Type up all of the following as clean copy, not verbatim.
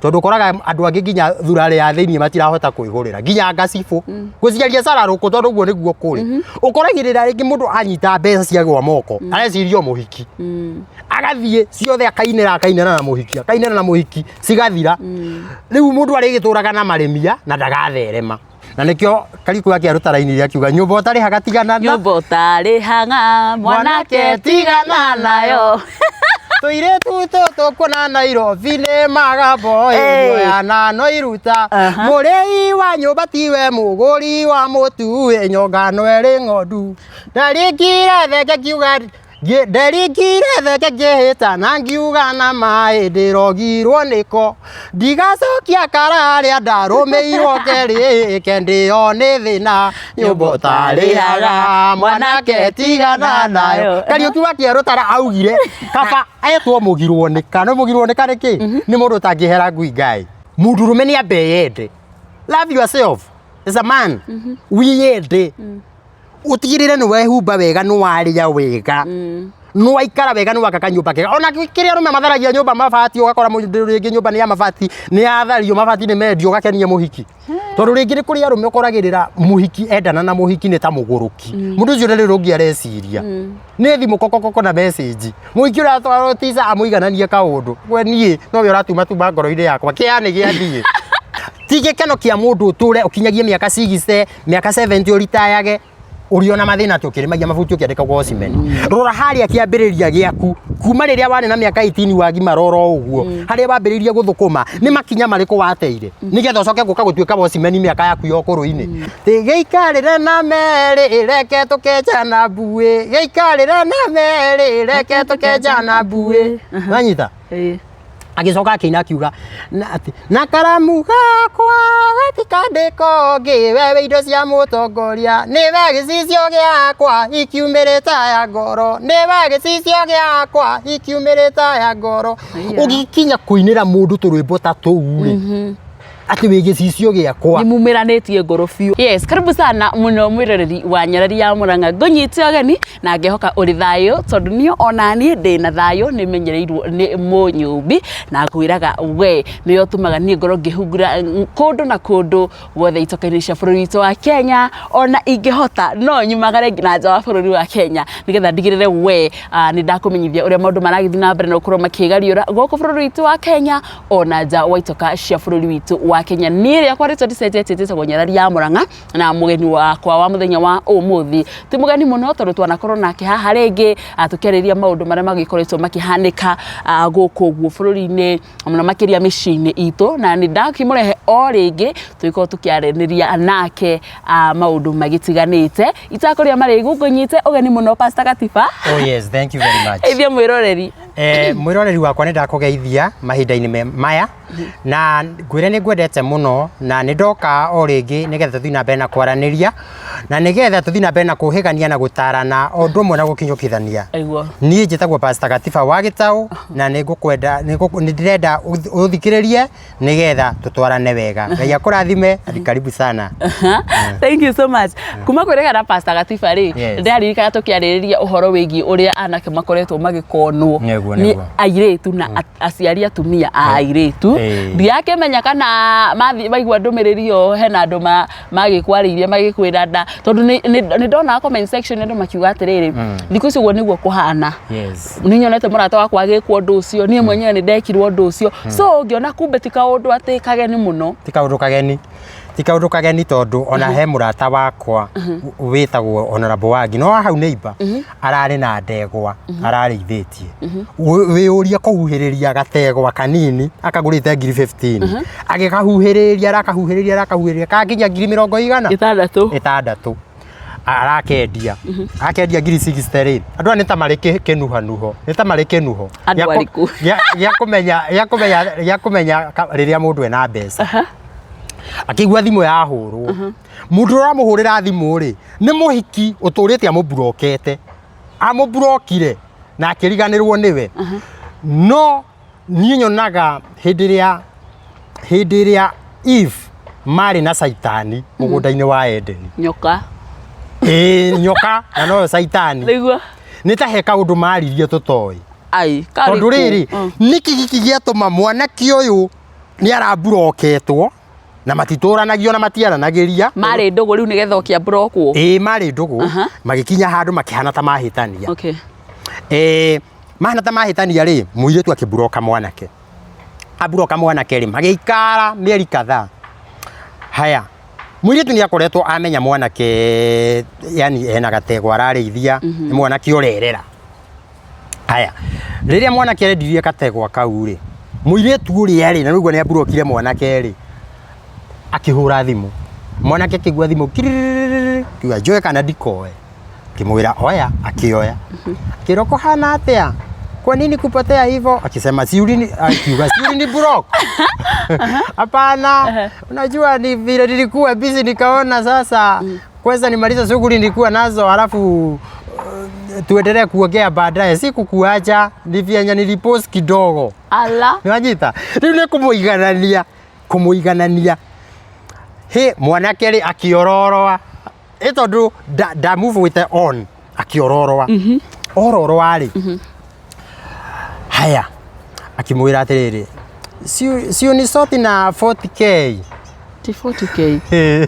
Tondũ ũkoraga andũ angĩ nginya thurarĩ ya thĩinĩ matirahota kwĩgũrĩra nginya ngacibũ gũciaria cararũkũ, tondũ ũguo nĩguo kũrĩ. Ũkoragĩrĩra rĩngĩ mũndũ anyita mbeca cia gwa moko, areciria o mũhiki, agathiĩ ciothe akainĩra, akainĩra na mũhiki, akainĩra na mũhiki, cigathira. Rĩu mũndũ arĩgĩtũraga na marĩmia na ndagatherema, na nĩkĩo Kariuki akĩaruta raini iria akiuga, "Nyũmba ũtarĩhaga tigana na Nyũmba ũtarĩhaga, mwanake, tigana nayo. Tũirĩtu tũtũ kuona Nairobi nĩ magambo Ĩĩ. na no iruta. Mũrĩi wa nyũmba tiwe mũgũri wa mũtu, ĩ nyongano ĩrĩ ng'ondu. Ndarĩkire thenge ngiuga, nderikire thenge ngĩhĩta na ngiuga na maĩ ndĩrogirwo nĩko, ndigacokia kararĩa ndarũmĩirwo kerĩ kendĩo nĩ thĩna. Nyũmba ũtarĩhaga, mwanake, tigana nayo. Kariũki wa Kĩarũtara augire kaba etwo mũgirwo nĩ ka. No mũgirwo nĩ ka nĩ kĩ? Nĩ mũndũ ũtangĩhera ngui ngai. Mũndũrũme nĩ ambe eyende. Love yourself as a man. Wiyende, ũtigĩrĩre nĩ wehumba wega, nĩ warĩa wega, nĩ waikara wega, nĩ waka kanyũmba kega. Ona kĩrĩa arũme matharagia nyũmba mabati, ũgakora mũndũ rĩngĩ nyũmba nĩ ya mabati, nĩ yathario mabati, nĩ mendio, ũgakenia mũhiki. Tondũ rĩngĩ nĩ kũrĩ arũme ũkoragĩrĩra mũhiki, endana na mũhiki nĩ ta mũgũrũki. Mũndũ ũcio ndarĩ ũngĩ areciria, nĩ thimũ kokokoko na message. Mũhiki ũratwarwo tica amũigananie kaũndũ, we niĩ nowe ũratuma tuma ngoro-inĩ yakwa, kĩa nĩ gĩathiĩ. Ti gĩkeno kĩa mũndũ ũtũre ũkinyagie mĩaka 60, mĩaka 70, ũritayage ũrĩ ona mathĩna atĩ ũkĩrĩmagia mabuti, ũkĩandĩkagwo watchman. Rora harĩa kĩambĩrĩria gĩaku kuma rĩrĩa warĩ na mĩaka 18 wagimara oro ũguo, harĩa wambĩrĩirie gũthũkũma, nĩ makinya marĩkũ wateire nĩgetha ũcoke gũka gũtuĩka watchman mĩaka yaku ya ũkũrũ-inĩ. Gĩikarĩre na merĩ, reke tũkenjana mbuĩ, gĩikarĩre na merĩ, reke tũkenjana mbuĩ. Wanyita? Ĩĩ. Agĩcoka akĩina akiuga na atĩ na karamu gakwa gatikandĩko ngĩ wewe indo cia mũtongoria, nĩwe gĩcicio gĩakwa ikiumĩrĩta ya ngoro, nĩwe gĩcicio gĩakwa ikiumĩrĩta ya ngoro. Aya. Ũgĩkinya kũinĩra mũndũ tũrwĩmbo ta tũu rĩ, atĩ wĩ gĩcicio gĩakwa. Nĩ mumĩranĩtie ngoro biũ. Yes, karibu sana mũno mwĩroreri wa Nyarari ya Mũrang'a. Ngũnyite ũgeni na ngehoka ũrĩ thayũ, tondũ niĩ ona niĩ ndĩ na thayũ, nĩ menyereirwo nĩ Mũnyũmbi na ngwĩraga we nĩwe ũtũmaga niĩ ngorwo ngĩhungura kũndũ na kũndũ guothe itoka-inĩ cia bũrũri witũ wa Kenya. Ona ingĩhota no nyumagare nginya nja wa bũrũri wa Kenya nĩgetha ndigĩrĩre we nĩ ndakũmenyithia ũrĩa maũndũ maragĩthiĩ na mbere na gũkorwo makĩgariũra gũkũ bũrũri witũ wa Kenya, ona nja wa itoka cia bũrũri witũ wa Kenya. Niĩ rĩakwa rĩtwa ndicenjetie, njĩtagwo Nyarari ya Mũrang'a, na mũgeni wakwa wa mũthenya wa ũmũthĩ ti mũgeni mũno, tondũ twanakorwo nake haha rĩngĩ tũkĩarĩrĩria maũndũ marĩa magĩkoretwo makĩhanĩka gũkũ ũguo bũrũri-inĩ, mũno makĩria mĩciĩ-inĩ itũ, na nĩ ndakĩmũrehe o rĩngĩ tũgĩkorwo tũkĩaranĩria nake maũndũ magĩtiganĩte. Itakũrĩa marĩgu, ngũnyite ũgeni mũno, Pastor Gatiba. Oh yes, thank you very much. Ithia mwĩroreri. Mwĩroreri wakwa, nĩ ndakũgeithia mahinda-inĩ maya na ngwĩre nĩ ngwendete mũno, na nĩ ndoka o rĩngĩ nĩgetha tũthiĩ na mbere na kwaranĩria, na nĩgetha tũthiĩ na mbere na kũhĩgania na gũtarana o ũndũ ũmwe na gũkinyũkithania. Niĩ njĩtagwo Pastor Gatiba wa Gĩtaũ, na nĩ ngũkwenda, nĩ ndĩrenda ũthikĩrĩrie nĩgetha tũtwarane wega. Ngai akũrathime and karibu sana. Thank you so much. Kuma kwĩrĩga na Pastor Gatiba rĩ, ndĩraririkana tũkĩarĩrĩria ũhoro wĩgiĩ ũrĩa anake makoretwo magĩkonwo nĩ airĩtu na aciari atumia a airĩtu. Ndirakĩmenya kana mathiĩ maigua ndũmĩrĩri ĩyo, hena andũ magĩkwarĩirie magĩkwĩra nda, tondũ nĩ ndonaga comment section andũ makiuga atĩrĩrĩ, thikũ ici ũguo nĩguo kũhana. Nĩ nyonete mũrata wakwa agĩkwo ũndũ ũcio, niĩ mwenyewe nĩ ndekirwo ũndũ ũcio, so ngĩona kumbe ti kaũndũ atĩ kageni mũno. Ti kaũndũ kageni, ti kaũndũ kageni, tondũ ona he mũrata wakwa wĩtagwo Honorable Wangi, no hau neighbor ararĩ na ndegwa ararĩithĩtie. Wĩyũrie, kũhuhĩrĩria gategwa kanini akagũrĩte ngiri 15, agĩkahuhĩrĩria, arakahuhĩrĩria, arakahuhĩrĩria, kakinya ngiri mĩrongo igana 60. 60, arakendia, akendia ngiri 60 rĩ, andũ aya nĩ ta marĩ kĩnuhanuho, nĩ ta marĩ kĩnuho Andũ arĩkũ? Gĩa kũmenya rĩrĩa mũndũ ena mbeca. Akĩigua thimũ yahũrwo, mũndũ ũrĩa ũramũhũrĩra thimũ rĩ, nĩ mũhiki ũtũrĩte amũburokete, amũburokire na akĩriganĩrwo nĩwe. No niĩ nyonaga hĩndĩ ĩrĩa Eve marĩ na Caitani mũgũnda-inĩ wa Edeni. Nyoka. Ĩĩ, nyoka, na noyo Caitani. Nĩ ta he kaũndũ maririe tũtoĩ. Ai. Tondũ rĩrĩ, nĩkĩ gĩkĩ gĩatũma mwanake ũyũ Nĩ aramburoketwo na matitũranagio na matiaranagĩria. Marĩ ndũgũ rĩu nĩgetha ũkĩamburokwo? Ĩĩ, marĩ ndũgũ. Magĩkinya handũ makĩhana ta mahĩtania. Mahana ta mahĩtania rĩ, mũirĩtu akĩmburoka mwanake. Amburoka mwanake rĩ, magĩikara mĩeri kadhaa. Haya, mũirĩtu nĩ akoretwo amenya mwanake, yani ena gategwa ararĩithia, nĩ mwanake ũrerera. Haya, rĩrĩa mwanake arendirie gategwa kau rĩ, mũirĩtu ũrĩa rĩ, na nĩguo nĩ amburokire mwanake rĩ, akĩhũra thimũ. Mwanake akĩigua thimũ kirĩrĩrĩrĩ, akiuga njoe kana ndikoe. Akĩmwĩra oya, akĩoya. Akĩrwo kũhana atĩa? Kwa nini kupotea hivyo? Akisema si ulini, akiuga si ulini block. Hapana, unajua ni vile nilikuwa busy nikaona sasa kwanza nimalize shughuli nilikuwa nazo halafu tuendelee kuongea baadaye. Si kukuacha, ni vyenye nilipost kidogo. Ala. Nĩwanyita? Rĩu nĩ kũmũiganania, kũmũiganania. Hĩ, mwanake rĩ akĩororoa. Ĩ tondũ nda move with the on, akĩororoa. Ororoa rĩ, haya, akĩmwĩra atĩrĩrĩ, si unisoti na 40K. Ti 40K.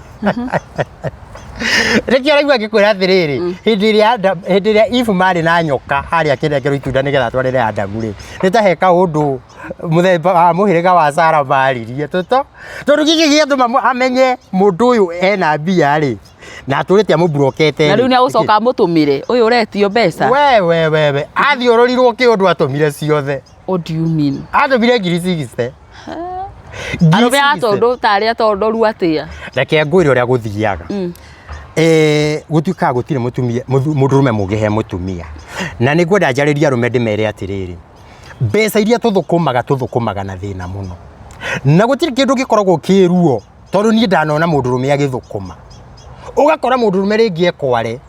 Rĩkĩo ũraigua ngĩkwĩra atĩrĩrĩ, hĩndĩ ĩrĩa Eve marĩ na nyoka harĩa akĩnengerwo itunda nĩgetha atwarĩre Adamu rĩ, nĩ ta he kaũndũ mũthemba wa mũhĩrĩga wa Sara maririe tũto, tondũ gĩkĩ gĩatũma amenye mũndũ ũyũ ena mbia rĩ, na atũrĩte amũmburokete. Na rĩu nĩ agũcoka amũtũmĩre ũyũ ũretio mbeca. We we we we, athiũrũrirwo kĩũndũ atũmire ciothe. What do you mean? Atũmire ngiri 60. Arũme a tondũ tarĩ atondoru atĩa? Reke ngwĩre ũrĩa gũthiaga. Gũtuĩkaga gũtirĩ mũtumia, mũndũrũme mũngĩhe mũtumia. Na nĩ ngwenda njarĩrie arũme ndĩmere atĩrĩrĩ, mbeca iria tũthũkũmaga, tũthũkũmaga na thĩna mũno. Na gũtirĩ kĩndũ gĩkoragwo kĩ ruo, tondũ niĩ ndanona mũndũrũme agĩthũkũma. Ũgakora mũndũrũme rĩngĩ e Kware,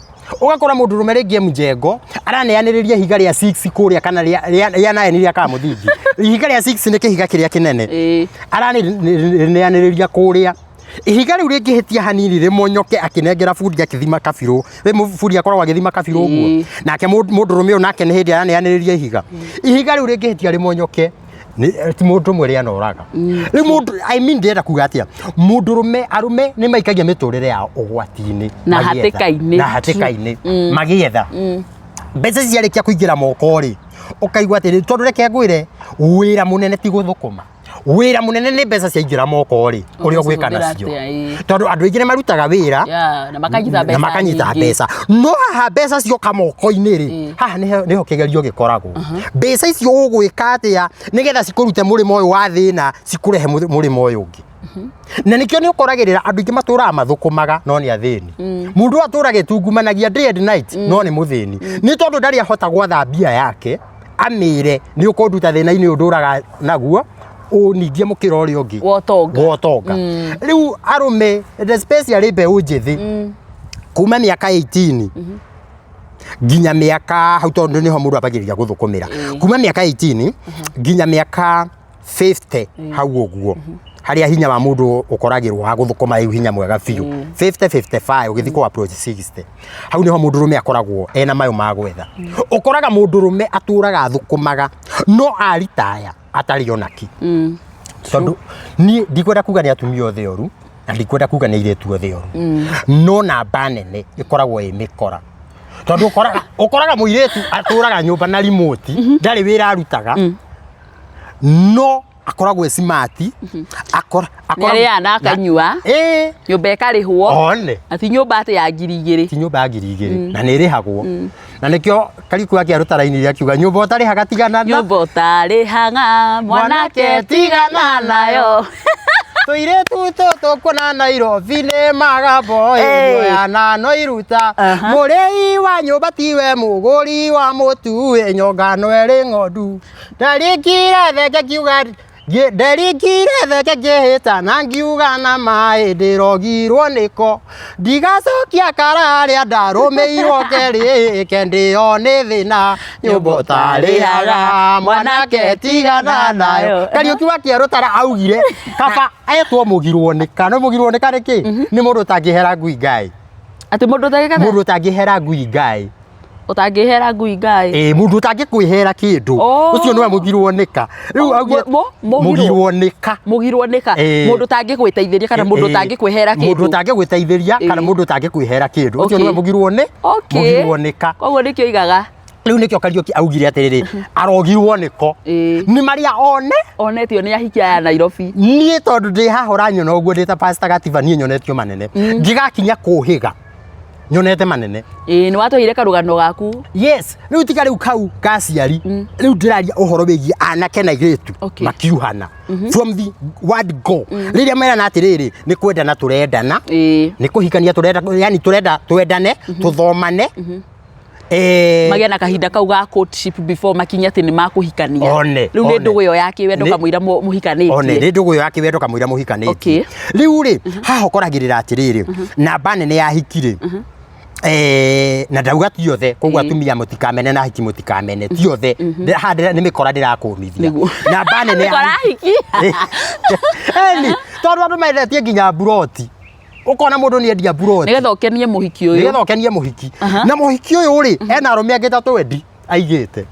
ũgakora mũndũrũme rĩngĩ e Mjengo, araneanĩrĩria ihiga rĩa 6 kũrĩa kana rĩa 9 rĩa Kamũthingi. Ihiga rĩa 6 nĩ kĩhiga kĩrĩa kĩnene. Araneanĩrĩria kũrĩa. Ihiga rĩu rĩngĩhĩtia hanini rĩmonyoke akĩnengera bundi akĩthima kabirũ. Rĩmwe bundi akoragwo agĩthima kabirũ ũguo. Nake mũndũrũme ũyũ nake nĩ hĩndĩ araneanĩrĩria ihiga. Ihiga rĩu rĩngĩhĩtia rĩmonyoke, ti mũndũ ũmwe rĩanoraga. Rĩu mũndũ, I mean ndĩrenda kuga atĩa? Mũndũrũme, arũme nĩ maikagia mĩtũrĩre yao ũgwati-inĩ. Na hatĩka-inĩ. Na hatĩka-inĩ. Magĩetha. Mbeca ici ciarĩkia kũingĩra moko rĩ, ũkaigua atĩrĩ, tondũ reke ngwĩre, wĩra mũnene ti gũthũkũma. Wĩra mũnene nĩ mbeca ciaingĩra moko rĩ, ũrĩa ũgwĩka nacio. Tondũ andũ aingĩ nĩ marutaga wĩra na makanyita mbeca, na makanyita mbeca. No haha mbeca cioka moko-inĩ rĩ, haha nĩho kĩgerio gĩkoragwo. Mbeca icio ũgwĩka atĩa nĩgetha cikũrute mũrĩmo ũyũ wa thĩna, cikũrehe mũrĩmo ũyũ ũngĩ. Na nĩkĩo nĩ ũkoragĩrĩra andũ aingĩ matũraga mathũkũmaga no nĩ athĩni. Mũndũ ũyũ atũraga etungumanagia day and night no nĩ mũthĩni. Nĩ tondũ ndarĩ ahota gwatha mbia yake amĩre nĩ ũkũnduta thĩna-inĩ ũyũ ndũraga naguo ũningie mũkĩra ũrĩa ũngĩ Wa ũtonga. wa ũtonga. Rĩu arũme especially mbeũ njĩthĩ kuma mĩaka 18 nginya mĩaka hau, tondũ nĩho mũndũ ambagĩrĩria gũthũkũmĩra, kuma mĩaka 18 nginya mĩaka 50 hau ũguo, harĩa hinya wa mũndũ ũkoragĩrwo wa gũthũkũma rĩu hinya mwega biũ, 50 55 ũgĩthiĩ kũ approach 60, hau nĩho mũndũrũme akoragwo ena mayũ ma gwetha. Ũkoraga mũndũrũme atũraga athũkũmaga no aritaya atarĩ onaki. Tondũ niĩ ndikwenda kuga nĩ atumia othe oru, na ndikwenda kuga nĩ airĩtu othe oru, no namba nene ĩkoragwo ĩ mĩkora, tondũ ũkoraga mũirĩtu atũraga nyũmba na remote, ndarĩ wĩra arutaga, no akoragwo e smart, Nĩarĩaga na akanyua. Nyũmba ĩkarĩhwo. One. Na ti nyũmba atĩ ya 2000. Ti nyũmba ya 2000, na nĩ ĩrĩhagwo. Na nĩkĩo Kariuki wa Kĩarũ tarainire akiuga nyũmba ũtarĩhaga tigana na Nyũmba ũtarĩhaga mwanake tigana nayo. Tũirĩtu tũtũ kuona Nairobi nĩ magambo ya no iruta. Mũrĩi wa nyũmba tiwe mũgũri wa mũtu, nyongano ĩrĩ ng'ondu. Ndarĩkire thenge ngiuga nderikire thenge ngĩhĩta na ngiuga na maĩ ndĩrogirwo nĩko, ndigacokia kara harĩa ndarũmĩirwo kerĩ kendĩo nĩ thĩna. Nyũmba ũtarĩhaga mwanake tigana nayo. Kariũki wa Kĩarũ tara augire kaba etwo mũgirwo nĩ ka no mũgirwo nĩ ka nĩkĩ? Nĩ mũndũ ũtangĩhera ngui ngai. Atĩ mũndũ ũtangĩka? Mũndũ ũtangĩhera ngui ngai. Ũtangĩhera ngui ngai. Ĩĩ, mũndũ ũtangĩkwĩhera kĩndũ. Oh. Ũcio nĩwe mũgirwo nĩka. Rĩu Oh, aguo mũgirwo? mũgirwo nĩka. Mũgirwo nĩka. Ĩĩ. Mũndũ ũtangĩgwĩteithĩria kana mũndũ Ĩĩ. ũtangĩkwĩhera kĩndũ. Mũndũ ũtangĩgwĩteithĩria kana Ĩĩ. mũndũ ũtangĩkwĩhera kĩndũ. Ũcio Okay. nĩwe mũgirwo nĩ Okay. mũgirwo nĩka. Koguo nĩkĩo oigaga. Rĩu nĩkĩo Kariũki augire atĩrĩrĩ, arogirwo nĩko. Ĩĩ. Nĩ marĩa one Onetio nĩ ahiki aya Nairobi. Niĩ tondũ ndĩ haha ũranyona ũguo ndĩ ta Pastor Gatiba niĩ nyonetio manene. Ngĩgakinya kũhĩga nyonete manene. Ĩĩ nĩ watũheire karũgano gaku. Yes, rĩu tiga rĩu kau ka aciari. Rĩu ndĩraria ũhoro wĩgiĩ anake na airĩtu Okay. makiuhana. From the word go. Rĩrĩa merana atĩrĩrĩ, nĩ kwendana tũrendana. Ĩĩ. Nĩ kũhikania tũrenda, yani tũrenda twendane, tũthomane. Eh, Magĩa na kahinda kau ga courtship before makinye atĩ nĩ makũhikania. One, Rĩu nĩ one. ndũgũ ĩyo ya kĩwendo Nĩ- kamũira mũhikanĩtie. One nĩ ndũgũ ĩyo ya kĩwendo kamũira mũhikanĩtie. Okay. Rĩu rĩ, haha ũkoragĩrĩra atĩrĩrĩ, namba nene ya hiki rĩ, eh, na ndauga ti othe koguo atumia mũtikamene na hiki mũtikamene ti othe. Haha nĩ mĩkora ndĩrakũmithia. Nĩguo. Namba nene ya Mĩkora hiki. Eni, tondũ andũ mendetie nginya mburoti. Ũkona mũndũ nĩ endia mburoti. Nĩgetha ũkenie mũhiki ũyũ. Nĩgetha ũkenie mũhiki. Na mũhiki ũyũ rĩ, ena arũme angĩ ta twendi aigĩte.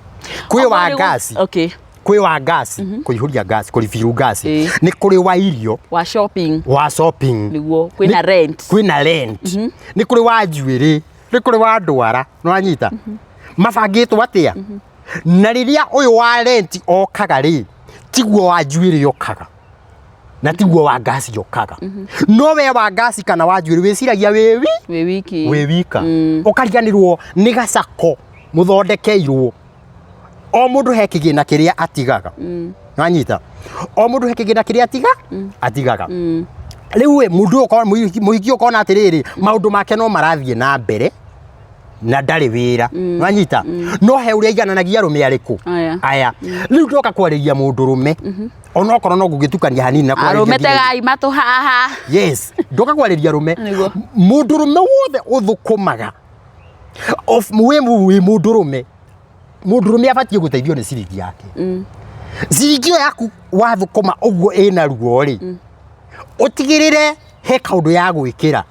Kwĩ wa ngasi. Okay. Kwĩ wa ngasi, kũihũria ngasi, kũribiru ngasi. Ĩĩ. Nĩ kũrĩ wa irio, Wa shopping. wa shopping. Nĩguo. Kwĩna rent. Kwĩna rent. Nĩ kũrĩ wa njuĩrĩ, nĩ kũrĩ wa ndwara, nĩwanyita? Mabangĩtwo atĩa? Na rĩrĩa ũyũ wa rent okaga rĩ, tiguo wa njuĩrĩ okaga. Na tiguo wa ngasi okaga. No we wa ngasi kana wa njuĩrĩ wĩciragia wĩ wi Wĩ wiki. wĩ wika. Ũkariganĩrwo nĩ gacako mũthondekeirwo. O mũndũ he kĩgĩna kĩrĩa atigaga. Nĩwanyita? O mũndũ he kĩgĩna kĩrĩa atigaga. Rĩu ĩ, mũndũ ũyũ mũhiki ũkona atĩrĩrĩ, maũndũ make no marathiĩ na mbere na ndarĩ wĩra. Nĩwanyita? No he ũrĩa aigananagia arũme arĩkũ? Aya. Aya. Rĩu ndoka kwarĩria mũndũrũme. Onokorwo no ngũgĩtukania hanini na kwarĩria Arũme nginya tegai matũ haha. Yes, ndoka kwarĩria arũme. Nĩguo. Mũndũrũme wothe ũthũkũmaga of wĩ mũndũrũme, mũndũrũme abatiĩ gũteithio nĩ ciringi yake. Ciringi ĩyo yaku wathũkũma ũguo ĩna ruo rĩ, ũtigĩrĩre he kaũndũ ya gwĩkĩra.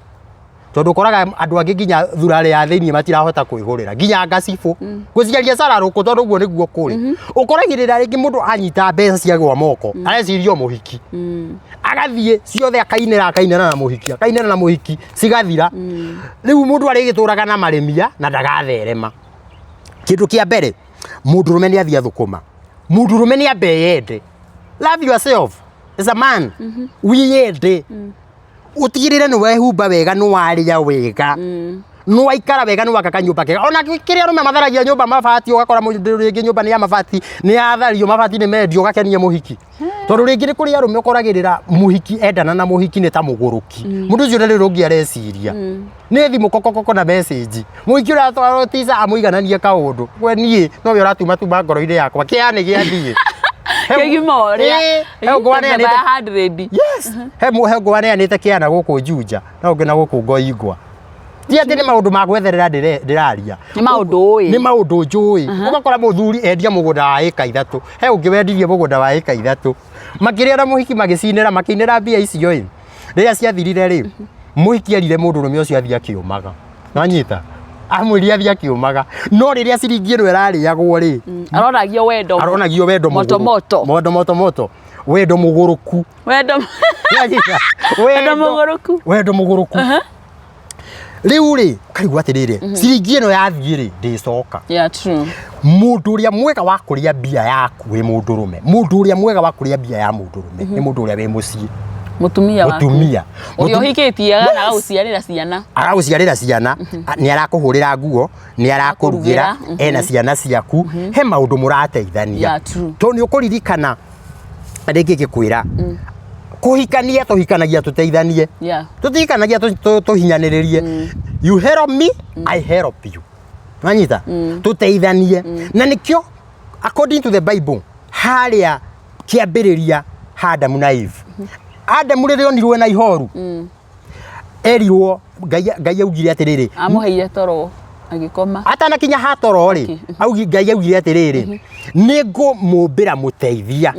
Tondũ ũkoraga andũ angĩ nginya thurarĩ ya thĩinĩ matirahota kwĩgũrĩra nginya ngacibũ gũciaria cararũkũ tondũ ũguo nĩguo kũrĩ. Ũkoragĩrĩra rĩngĩ mũndũ anyita mbeca cia gwa moko areciria o mũhiki, agathiĩ ciothe akainĩra akainĩra na mũhiki akainĩra na mũhiki cigathira. Rĩu mũndũ arĩgĩtũraga na marĩmia na ndagatherema. Kĩndũ kĩa mbere, mũndũrũme nĩ athiĩ athũkũma, mũndũrũme nĩ ambe eyende. Love yourself as a man. Wiyende. Ũtigĩrĩre nĩ wehumba wega, nĩ warĩa wega, nĩ waikara wega, nĩ waka kanyũmba kega. Ona kĩrĩa arũme matharagia nyũmba mabati, ũgakora mũndũ rĩngĩ nyũmba nĩ ya mabati, nĩ yathario mabati nĩ mendio, ũgakenia mũhiki. Tondũ rĩngĩ nĩ kũrĩ arũme ũkoragĩrĩra mũhiki endana na mũhiki nĩ ta mũgũrũki. Mũndũ ũcio ndarĩ ũndũ ũngĩ areciria. Nĩ thimũ kokokoko na message. Mũhiki ũrĩa atwarwo tica amũigananie kaũndũ. We niĩ nowe ũratuma tuma ngoro-inĩ yakwa. Kĩa nĩ gĩathiĩ. Kĩgima ũrĩa. Ĩĩ, he ũngĩ waneanĩte 100. Yes. He ũngĩ waneanĩte kĩana gũkũ Juja na ũngĩ na gũkũ Ngoingwa. Ti atĩ nĩ maũndũ ma gwetherera ndĩraria. Nĩ maũndũ ũĩ. Nĩ maũndũ njũĩ. Ũgakora mũthuri endia mũgũnda wa ĩka 3. He ũngĩ wendirie mũgũnda wa ĩka 3. Makĩrĩa na mũhiki magĩcinĩra, makĩinĩra mbia icio ĩ. Rĩrĩa ciathirire rĩ, mũhiki erire mũndũrũme ũcio athiĩ akĩũmaga. Nĩwanyita? Amwĩrire athiĩ akĩũmaga. No rĩrĩa ciringi ĩno ĩrarĩagwo rĩ, Aronagio wendo. aronagio wendo Moto mũgũrũ- moto. Wendo moto moto. Wendo mũgũrũku. Wendo. Nĩwanyita? Wendo mũgũrũku. Wendo mũgũrũku. Rĩu rĩ, ũkarigwo atĩrĩrĩ, ciringi ĩno yathiĩ rĩ, ndĩcoka. Yeah, true. Mũndũ ũrĩa mwega wa kũrĩa mbia yaku wĩ mũndũrũme, mũndũ ũrĩa mwega wa kũrĩa mbia ya mũndũrũme nĩ mũndũ ũrĩa wĩ mũciĩ. Mũtumia waku. Mũtumia. Ũrĩa ũhikĩtie Yes. agagũciarĩra ciana. Agagũciarĩra ciana, nĩ arakũhũrĩra nguo, nĩ arakũrugĩra, ena ciana ciaku, he maũndũ mũrateithania. Yeah, true. Tondũ nĩ ũkũririkana rĩngĩ ngĩkwĩra, kũhikania tũhikanagia tũteithanie. Yeah. Tũtihikanagia tũhinyanĩrĩrie. You help me, I help you. Wanyita? Tũteithanie. Na nĩkĩo according to the Bible, harĩa kĩambĩrĩria ha Adamu na Eve. Adamu rĩrĩa onirwo na ihoru, erirwo Ngai augire atĩrĩrĩ, Amũheire toro. Agĩkoma. Atanakinya hatoro rĩ, augi Ngai augire atĩrĩrĩ, nĩ ngũmũmbĩra mũteithia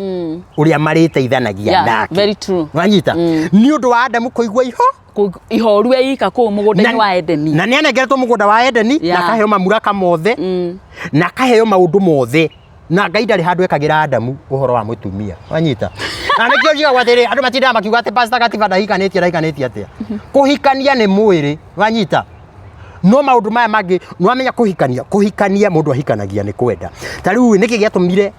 ũrĩa marĩteithanagia nake. Very true. Wanyita? Nĩ ũndũ wa Adamu kũigua iho Ihoru eika kũu mũgũnda-inĩ wa Edeni. Na nĩ anengeretwo mũgũnda wa Edeni na akaheo mamuraka mothe na akaheo maũndũ mothe, na Ngai ndarĩ handũ ekagĩra Adamu ũhoro wa mũtumia. Wanyita? Na nĩkĩo njigagwo atĩrĩ, andũ matindaga makiuga atĩ Pastor Gatiba ndahikanĩtie, ndahikanĩtie atĩa? Kũhikania nĩ mwĩrĩ, wanyita? No maũndũ maya mangĩ nĩwamenya kũhikania, kũhikania mũndũ ahikanagia nĩ kwenda. Ta rĩu nĩkĩ gĩatũmire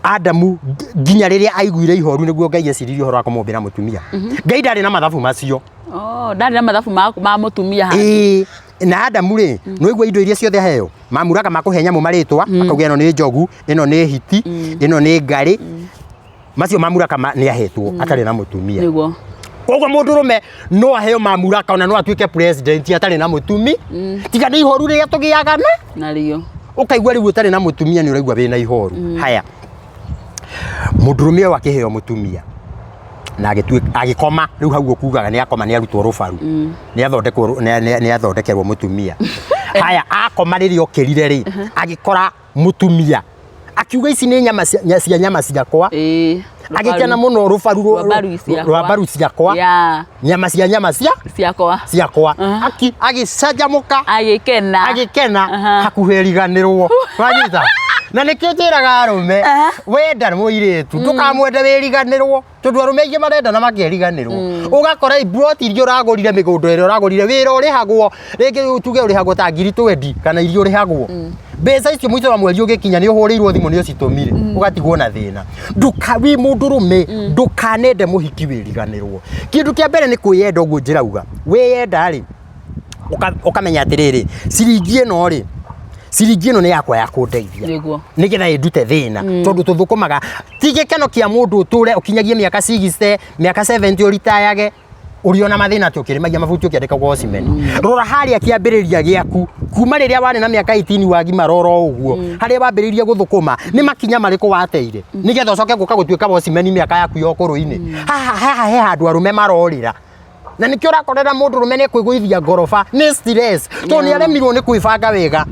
Adamu nginya rĩrĩa aiguire ihoru nĩguo Ngai eciririe ũhoro wa kũmũmbĩra mũtumia? Ngai ndarĩ na mathabu macio. Oh, ndarĩ na mathabu ma mũtumia handũ. Ĩĩ, na Adamu rĩ, nĩwaigua indo iria ciothe aheo, mamuraka ma kũhe nyamũ marĩtwa, akauga ĩno nĩ njogu, ĩno nĩ hiti, ĩno nĩ ngarĩ. Macio mamuraka nĩ ahetwo atarĩ na mũtumia. Nĩguo. Koguo mũndũrũme no aheo mamuraka ona no atuĩke president atarĩ na mũtumi. Tiga nĩ ihoru rĩrĩa tũgĩaga na Narĩo. Ũkaigua rĩu ũtarĩ na mũtumia nĩ ũraigua wĩna ihoru. Haya, mũndũrũme ũyũ akĩheo mũtumia na agĩtuĩka agĩkoma, rĩu hau ũkugaga nĩ akoma, nĩ arutwo rũbaru, nĩ athondekwo, nĩ athondekerwo mũtumia. Haya, akoma, rĩrĩa okĩrire rĩ, agĩkora mũtumia, akiuga ici nĩ nyama cia nyama ciakwa. Agĩkena mũno, rũbaru Rwa mbaru ciakwa. Rwa mbaru ciakwa. Nyama cia nyama cia Ciakwa. Ciakwa. Agĩcanjamũka. Agĩkena. Agĩkena. Hakuhĩ riganĩrwo, wanyita? Na nĩkĩo njĩraga arũme, wenda mũirĩtu ndũkamwende wĩriganĩrwo, tondũ arũme aingĩ marenda na makeriganĩrwo. Ũgakora iburoti iria ũragũrire, mĩgũnda ĩrĩa ũragũrire, wĩra ũrĩhagwo, rĩngĩ tuge ũrĩhagwo ta ngiri twendi kana iria ũrĩhagwo, mbeca icio mũico wa mweri ũgĩkinya nĩ ũhũrĩirwo thimũ nĩ ũcitũmire, ũgatigwo na thĩna. Ndũka wĩ mũndũrũme, ndũkanende mũhiki wĩriganĩrwo. Kĩndũ kĩa mbere nĩ kwĩyenda. Ũguo njĩrauga, wĩyenda rĩ, ũkamenya atĩrĩrĩ, ciringi ĩno rĩ, ciringi ĩno nĩ yakwa ya kũndeithia nĩgetha ĩndute thĩna, tondũ tũthũkũmaga. Ti gĩkeno kĩa mũndũ ũtũre ũkinyagie mĩaka 60, mĩaka 70, ũritayage ũrĩ ona mathĩna atĩ ũkĩrĩmagia mabuti, ũkĩandĩkagwo watchman. Rora harĩa kĩambĩrĩria gĩaku, kuma rĩrĩa warĩ na mĩaka 18 wagimara oro ũguo, harĩa wambĩrĩirie gũthũkũma, nĩ makinya marĩkũ wateire nĩgetha ũcoke gũka gũtuĩka watchman mĩaka yaku ya ũkũrũ-inĩ? Haha haha he handũ arũme marorĩra, na nĩkĩo ũrakorera mũndũrũme nĩ kwĩgũithia ngoroba nĩ stress, tondũ nĩ aremirwo nĩ kwĩbanga wega.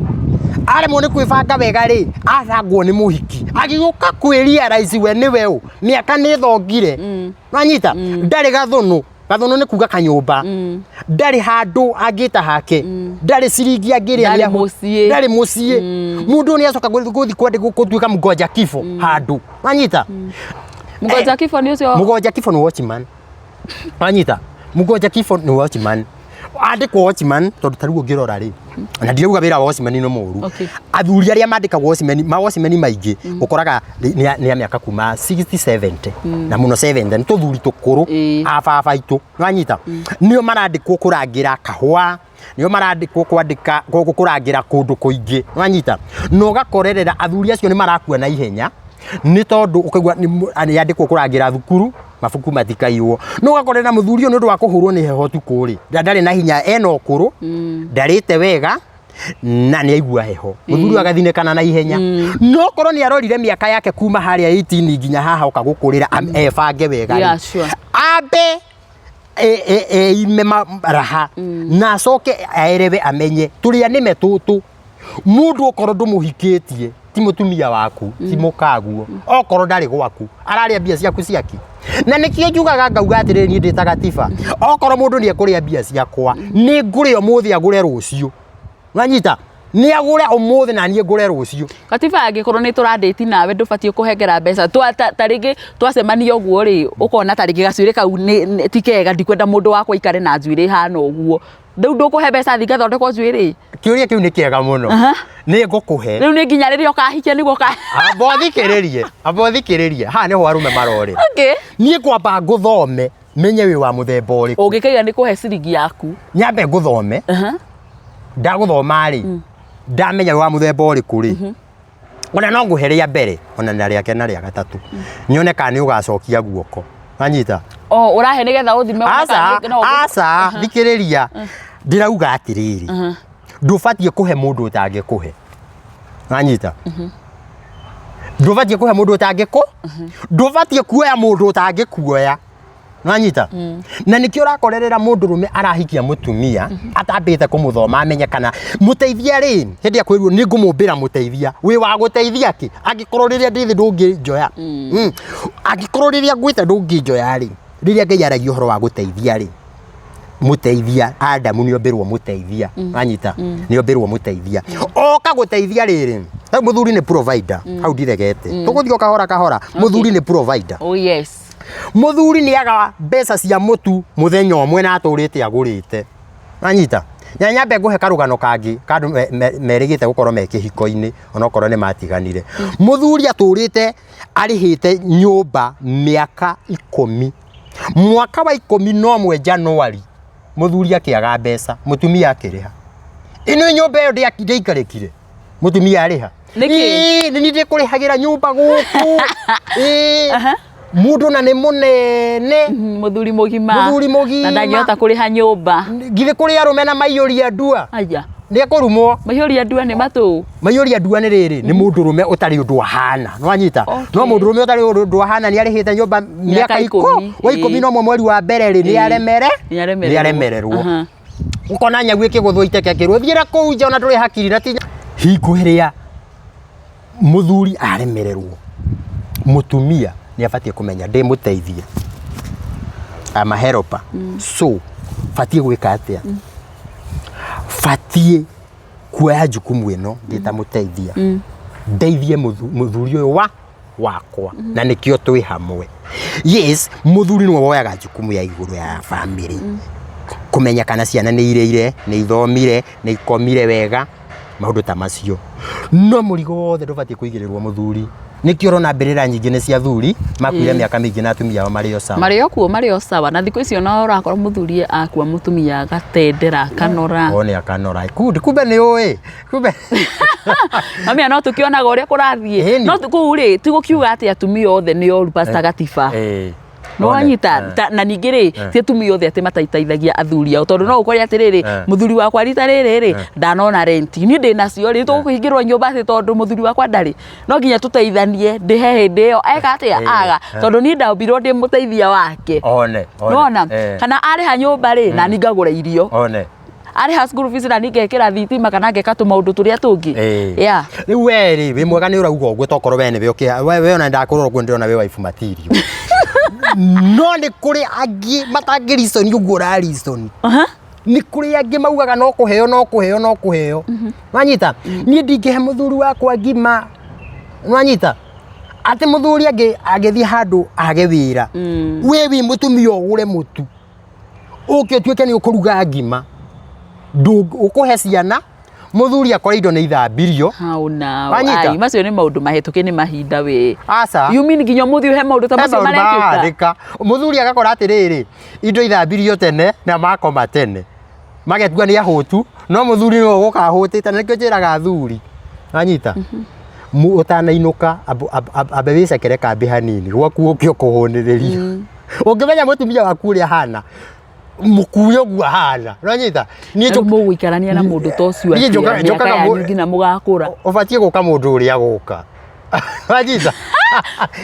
Aremwo nĩ kwĩbanga wega rĩ, abangwo nĩ mũhiki agĩũka kwĩ realize we nĩwe ũ, mĩaka nĩ ĩthongire, wanyita? Ndarĩ gathũnũ. Gathũnũ nĩ kuga kanyũmba. Ndarĩ handũ angĩta hake, ndarĩ ciringi angĩrĩa. Ndarĩ mũciĩ. Ndarĩ mũciĩ. Mũndũ ũyũ nĩ acoka gũthiĩ kwandĩkwo gũtuĩka mgonja kifo handũ, wanyita? Mũgonja kifo nĩ ũcio? Mũgonja kifo nĩ watchman, wanyita? Mũgonja kifo nĩ watchman, andĩkwo watchman tondũ ta rĩu ũngĩrora rĩ, na ndirauga wĩra wa watchman nĩ mũũru. Athuri arĩa mandĩkagwo watchman, ma watchman maingĩ ũkoraga nĩ a mĩaka kuma 60, 70, na mũno 70, nĩ tũthuri tũkũrũ, a baba aitũ, wanyita? Nĩo marandĩkwo kũrangĩra kahũa, nĩo marandĩkwo kwandĩka kũrangĩra kũndũ kũingĩ, wanyita? Na ũgakorerera athuri acio nĩ marakua na ihenya, nĩ tondũ ũkaigua nĩ andĩkwo kũrangĩra thukuru mabuku matikaiywo. No ũgakorera mũthuri ũyũ nĩ ũndũ wa kũhũrwo nĩ heho ũtukũ rĩ, na ndarĩ na hinya, ena ũkũrũ, ndarĩte wega na nĩ aigua heho, mũthuri ũyũ agathinĩkana na ihenya. No korwo nĩ arorire mĩaka yake kuma harĩa 18 nginya haha oka gũkũrĩra, ebange wega rĩ, ambe eime raha na acoke aerewe, amenye tũrĩa nĩme tũtũ. Mũndũ okorwo ndũmũhikĩtie, ti mũtumia waku, ti mũkaguo, okorwo ndarĩ gwaku, ararĩa mbia ciaku ciaki. Na nĩkĩo njugaga ngauga atĩrĩrĩ, niĩ ndĩ ta gatiba, okorwo mũndũ nĩ ekũrĩa mbia ciakwa, nĩ ngũrĩa ũmũthĩ agũre rũciũ, wanyita? Nĩ agũre ũmũthĩ na niĩ ngũre rũciũ. Katiba, angĩkorwo nĩ tũrandĩti nawe, ndũbatiĩ kũhengera mbeca. Ta rĩngĩ twacemania ũguo rĩ, ũkona ta rĩngĩ gacuĩrĩ kau ti kega, ndikwenda mũndũ wakwa aikare na njuĩrĩ ĩhana ũguo, rĩu ndũkũhe mbeca thiĩ ngathondekwo njuĩrĩ? Kĩũria kĩu nĩ kĩega mũno. Nĩ ngũkũhe. Rĩu nĩ nginya rĩrĩa ũkahikia nĩguo ũka Amba ũthikĩrĩrie, amba ũthikĩrĩrie, haha nĩho arũme marorĩra. Niĩ ngwamba ngũthome, menye wĩ wa mũthemba ũrĩkũ. Ũngĩkaiga nĩ kũhe ciringi yaku. Nyambe ngũthome. Ndagũthoma rĩ, ndamenya wĩ wa mũthemba ũrĩkũ rĩ, ona no ngũhe rĩa mbere ona na rĩa kerĩ na rĩa gatatũ, nyone kana nĩ ũgacokia guoko, wanyita? O ũrahe nĩgetha ũthime wone Aca. kana no Aca, thikĩrĩria, ndĩrauga atĩrĩrĩ, ndũbatiĩ kũhe mũndũ ũtangĩkũhe, wanyita? Ndũbatiĩ kũhe mũndũ ũtangĩkũ, ndũbatiĩ kuoya mũndũ ũtangĩkuoya. Nwanyita? Na nĩkĩo ũrakorerera mũndũrũme arahikia mũtumia atambĩte kũmũthoma amenye kana mũteithia rĩ, hĩndĩ akwĩrwo nĩ ngũmũmbĩra mũteithia, wĩ wa gũteithia kĩ? Angĩkorwo rĩrĩa ndĩ thĩ ndũngĩnjoya. Angĩkorwo rĩrĩa ngwĩte ndũngĩnjoya rĩ, rĩrĩa Ngai aragia ũhoro wa gũteithia rĩ, mũteithia Adamu nĩ ombĩrwo mũteithia. Wanyita? Nĩ ombĩrwo mũteithia. Oka gũteithia rĩrĩ, hau mũthuri nĩ provider, hau ndiregete. Tũgũthiĩ o kahora kahora. Mũthuri nĩ provider. Oh yes. Mũthuri nĩ aga mbeca cia mũtu mũthenya ũmwe na atũrĩte agũrĩte. Wanyita? Na nyambe ngũhe karũgano kangĩ ka andũ merĩgĩte gũkorwo me kĩhiko-inĩ onokorwo nĩ matiganire. Mũthuri atũrĩte arĩhĩte nyũmba mĩaka 10. Mwaka wa 11 Januari mũthuri akĩaga mbeca, mũtumia akĩrĩha. Ĩno nyũmba ĩyo ndĩaikarĩkire, mũtumia arĩha. Nĩkĩ? Ĩĩ, nĩ niĩ ndĩkũrĩhagĩra nyũmba gũkũ. Ĩĩ, mũndũ na nĩ mũnene. Mũthuri mũgima. Mũthuri mũgima. Na ndangĩhota kũrĩha nyũmba. Githĩ kũrĩ arũme na maiyũria ndua? Aya. Nĩ ekũrumwo. Maiyũria ndua nĩ matũ. Maiyũria ndua nĩ rĩrĩ, nĩ mũndũrũme ũtarĩ ũndũ ahana. Nĩwanyita? Okay. No mũndũrũme ũtarĩ ũndũ ahana nĩ arĩhĩte nyũmba mĩaka 10. wa 11 mweri wa mbere rĩ, nĩ aremere? Nĩ aremererwo. Ũkona nyau ĩkĩgũthwo iteke kĩrwo thiĩra kũu nja ona ndũrĩ hakiri na ti hingo ĩrĩa mũthuri aremererwo, mũtumia nĩ abatiĩ kũmenya ndĩ mũteithia. I'm a helper. So, batiĩ gwĩka atĩa? Batiĩ kuoya jukumu ĩno ndĩ ta mũteithia. Ndeithie mũthuri ũyũ wa wakwa na nĩkĩo twĩ hamwe. Yes, mũthuri nĩwe woyaga jukumu ya igũrũ ya family. Kũmenya kana ciana nĩ irĩire, nĩ ithomire, nĩ ikomire wega, maũndũ ta macio. No mũrigo wothe ndũbatiĩ kũigĩrĩrwo mũthuri. Nĩkĩo ũrona mbĩrĩra nyingĩ nĩ cia athuri, makuire mĩaka mĩingĩ na atumia ao marĩ o sawa. Marĩ o kuo, marĩ o sawa. Na thikũ ici ona ũrakora mũthuri akua mũtumia agatendera, akanora. O nĩ akanora. Kumbe nĩ ũĩ. Kumbe. Mamia no tũkĩonaga ũrĩa kũrathiĩ. Ĩni. No kũu rĩ, ti gũkiuga atĩ atumia othe nĩ oru, Pastor Gatiba. Nĩ wanyita? Na ningĩ rĩ, ti atumia othe atĩ mataiteithagia athuri ao, tondũ no ũkore atĩrĩrĩ, mũthuri wakwa rita rĩrĩ rĩ, ndanona renti, niĩ ndĩ nacio rĩ, tũkũhingĩrwo nyũmba atĩ tondũ mũthuri wakwa ndarĩ. No nginya tũteithanie, ndĩhe hĩndĩ ĩyo eka atĩa, aga, tondũ niĩ ndambirwo ndĩ mũteithia wake. One. Nĩwona? Kana arĩha nyũmba rĩ, na niĩ ngagũra irio. One. Arĩha school fees na niĩ ngekĩra thitima kana ngeka tũmaũndũ tũrĩa tũngĩ. Yeah. Rĩu we rĩ, wĩ mwega nĩ ũrauga ũguo tokorwo we nĩwe ũkĩ we ona ndakũrora ũguo ndĩrona wĩ wife material. No nĩ kũrĩ angĩ matangĩ reason ũguo ũra reason. Nĩ kũrĩ angĩ maugaga no kũheo no kũheo no kũheo. Wanyita? Niĩ ndingĩhe mũthuri wakwa ngima. Wanyita? Atĩ mũthuri angĩthiĩ handũ age wĩra. We wĩ mũtumia ũgũre mũtu. Ũke ũtuĩke nĩ ũkũruga ngima. Ũkũhe ciana, mũthuri akore indo nĩ ithambirio. How now? Wanyita? Ai, macio nĩ maũndũ mahĩtũke nĩ mahinda we. Aca. You mean nginya ũmũthĩ he maũndũ ta He macio maũndũ marekĩka? marahandĩka. Mũthuri agakora atĩrĩrĩ, indo ithambirio tene na makoma tene. Magetua nĩ ahũtu, no mũthuri nĩwe ũgũka ahũtĩte, na nĩkĩo njĩraga athuri. Wanyita? Ũtanainũka, ambe wĩcekere kambĩ hanini, gwaku ũke ũkũhũnĩrĩria. Ũngĩmenya mũtumia waku ũrĩa ahana, mũkuĩ ũguo ahana. Ũranyita? Niĩ Rĩu mũgũikarania na mũndũ ta ũcio Niĩ atĩa? njũkaga Mĩaka yanyu nginya mũgakũra. Ũbatiĩ gũka mũndũ ũrĩa gũka. Wanyita?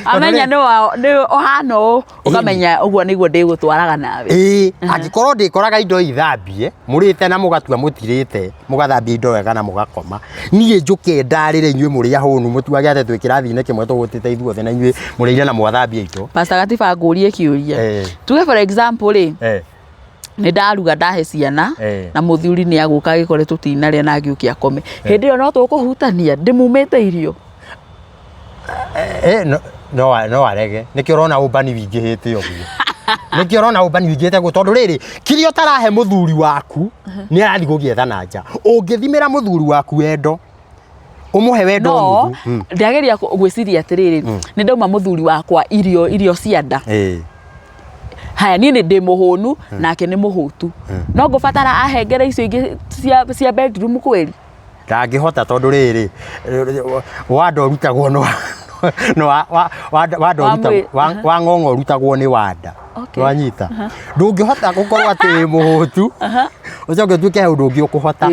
Amenya nĩ nĩ ũhana ũũ, ũkamenya ũguo nĩguo ndĩgũtwaraga nawe. Ĩĩ, angĩkorwo ndĩkoraga indo ithambie, mũrĩte na mũgatua mũtirĩte, mũgathambia indo wega na mũgakoma. Niĩ njũke ndarĩre inyuĩ mũrĩ ahũnu, mũtuage atĩ twĩ kĩrathi-inĩ kĩmwe tũhũtĩte ithuothe na inyuĩ mũrĩire na mwathambia indo. Pastor Gatiba ngũrie kĩũria. Tuge for example rĩ, nĩ ndaruga ndahe ciana na mũthuri nĩ agũka agĩkore tũtinarĩa na agĩũke akome. Hĩndĩ ĩyo no tũkũhutania ndĩmumĩte irio? No arege. Nĩkĩo ũrona ũmbani wingĩhĩte ũguo. Nĩkĩo ũrona ũmbani wingĩhĩte ũguo tondũ rĩrĩ, kĩrĩa ũtarahe mũthuri waku nĩ arathiĩ gũgĩetha na nja. Ũngĩthimĩra mũthuri waku wendo, ũmũhe wendo No, nuthu. ndageria gwĩciria atĩrĩrĩ, nĩ ndauma mũthuri wakwa irio cia nda. Haya, niĩ nĩ ndĩ mũhũnu nake nĩ mũhũtu. No ngũbatara ahengere icio ingĩ cia bedroom kweli? Ndangĩhota tondũ rĩrĩ, wanda ũrutagwo no no wanda ũrutagwo wa ng'ong'o ũrutagwo nĩ wanda. Wanyita? Ndũngĩhota gũkorwo atĩ wĩ mũhũtu ũcoke ũtuĩke he ũndũ ũngĩ ũkũhota.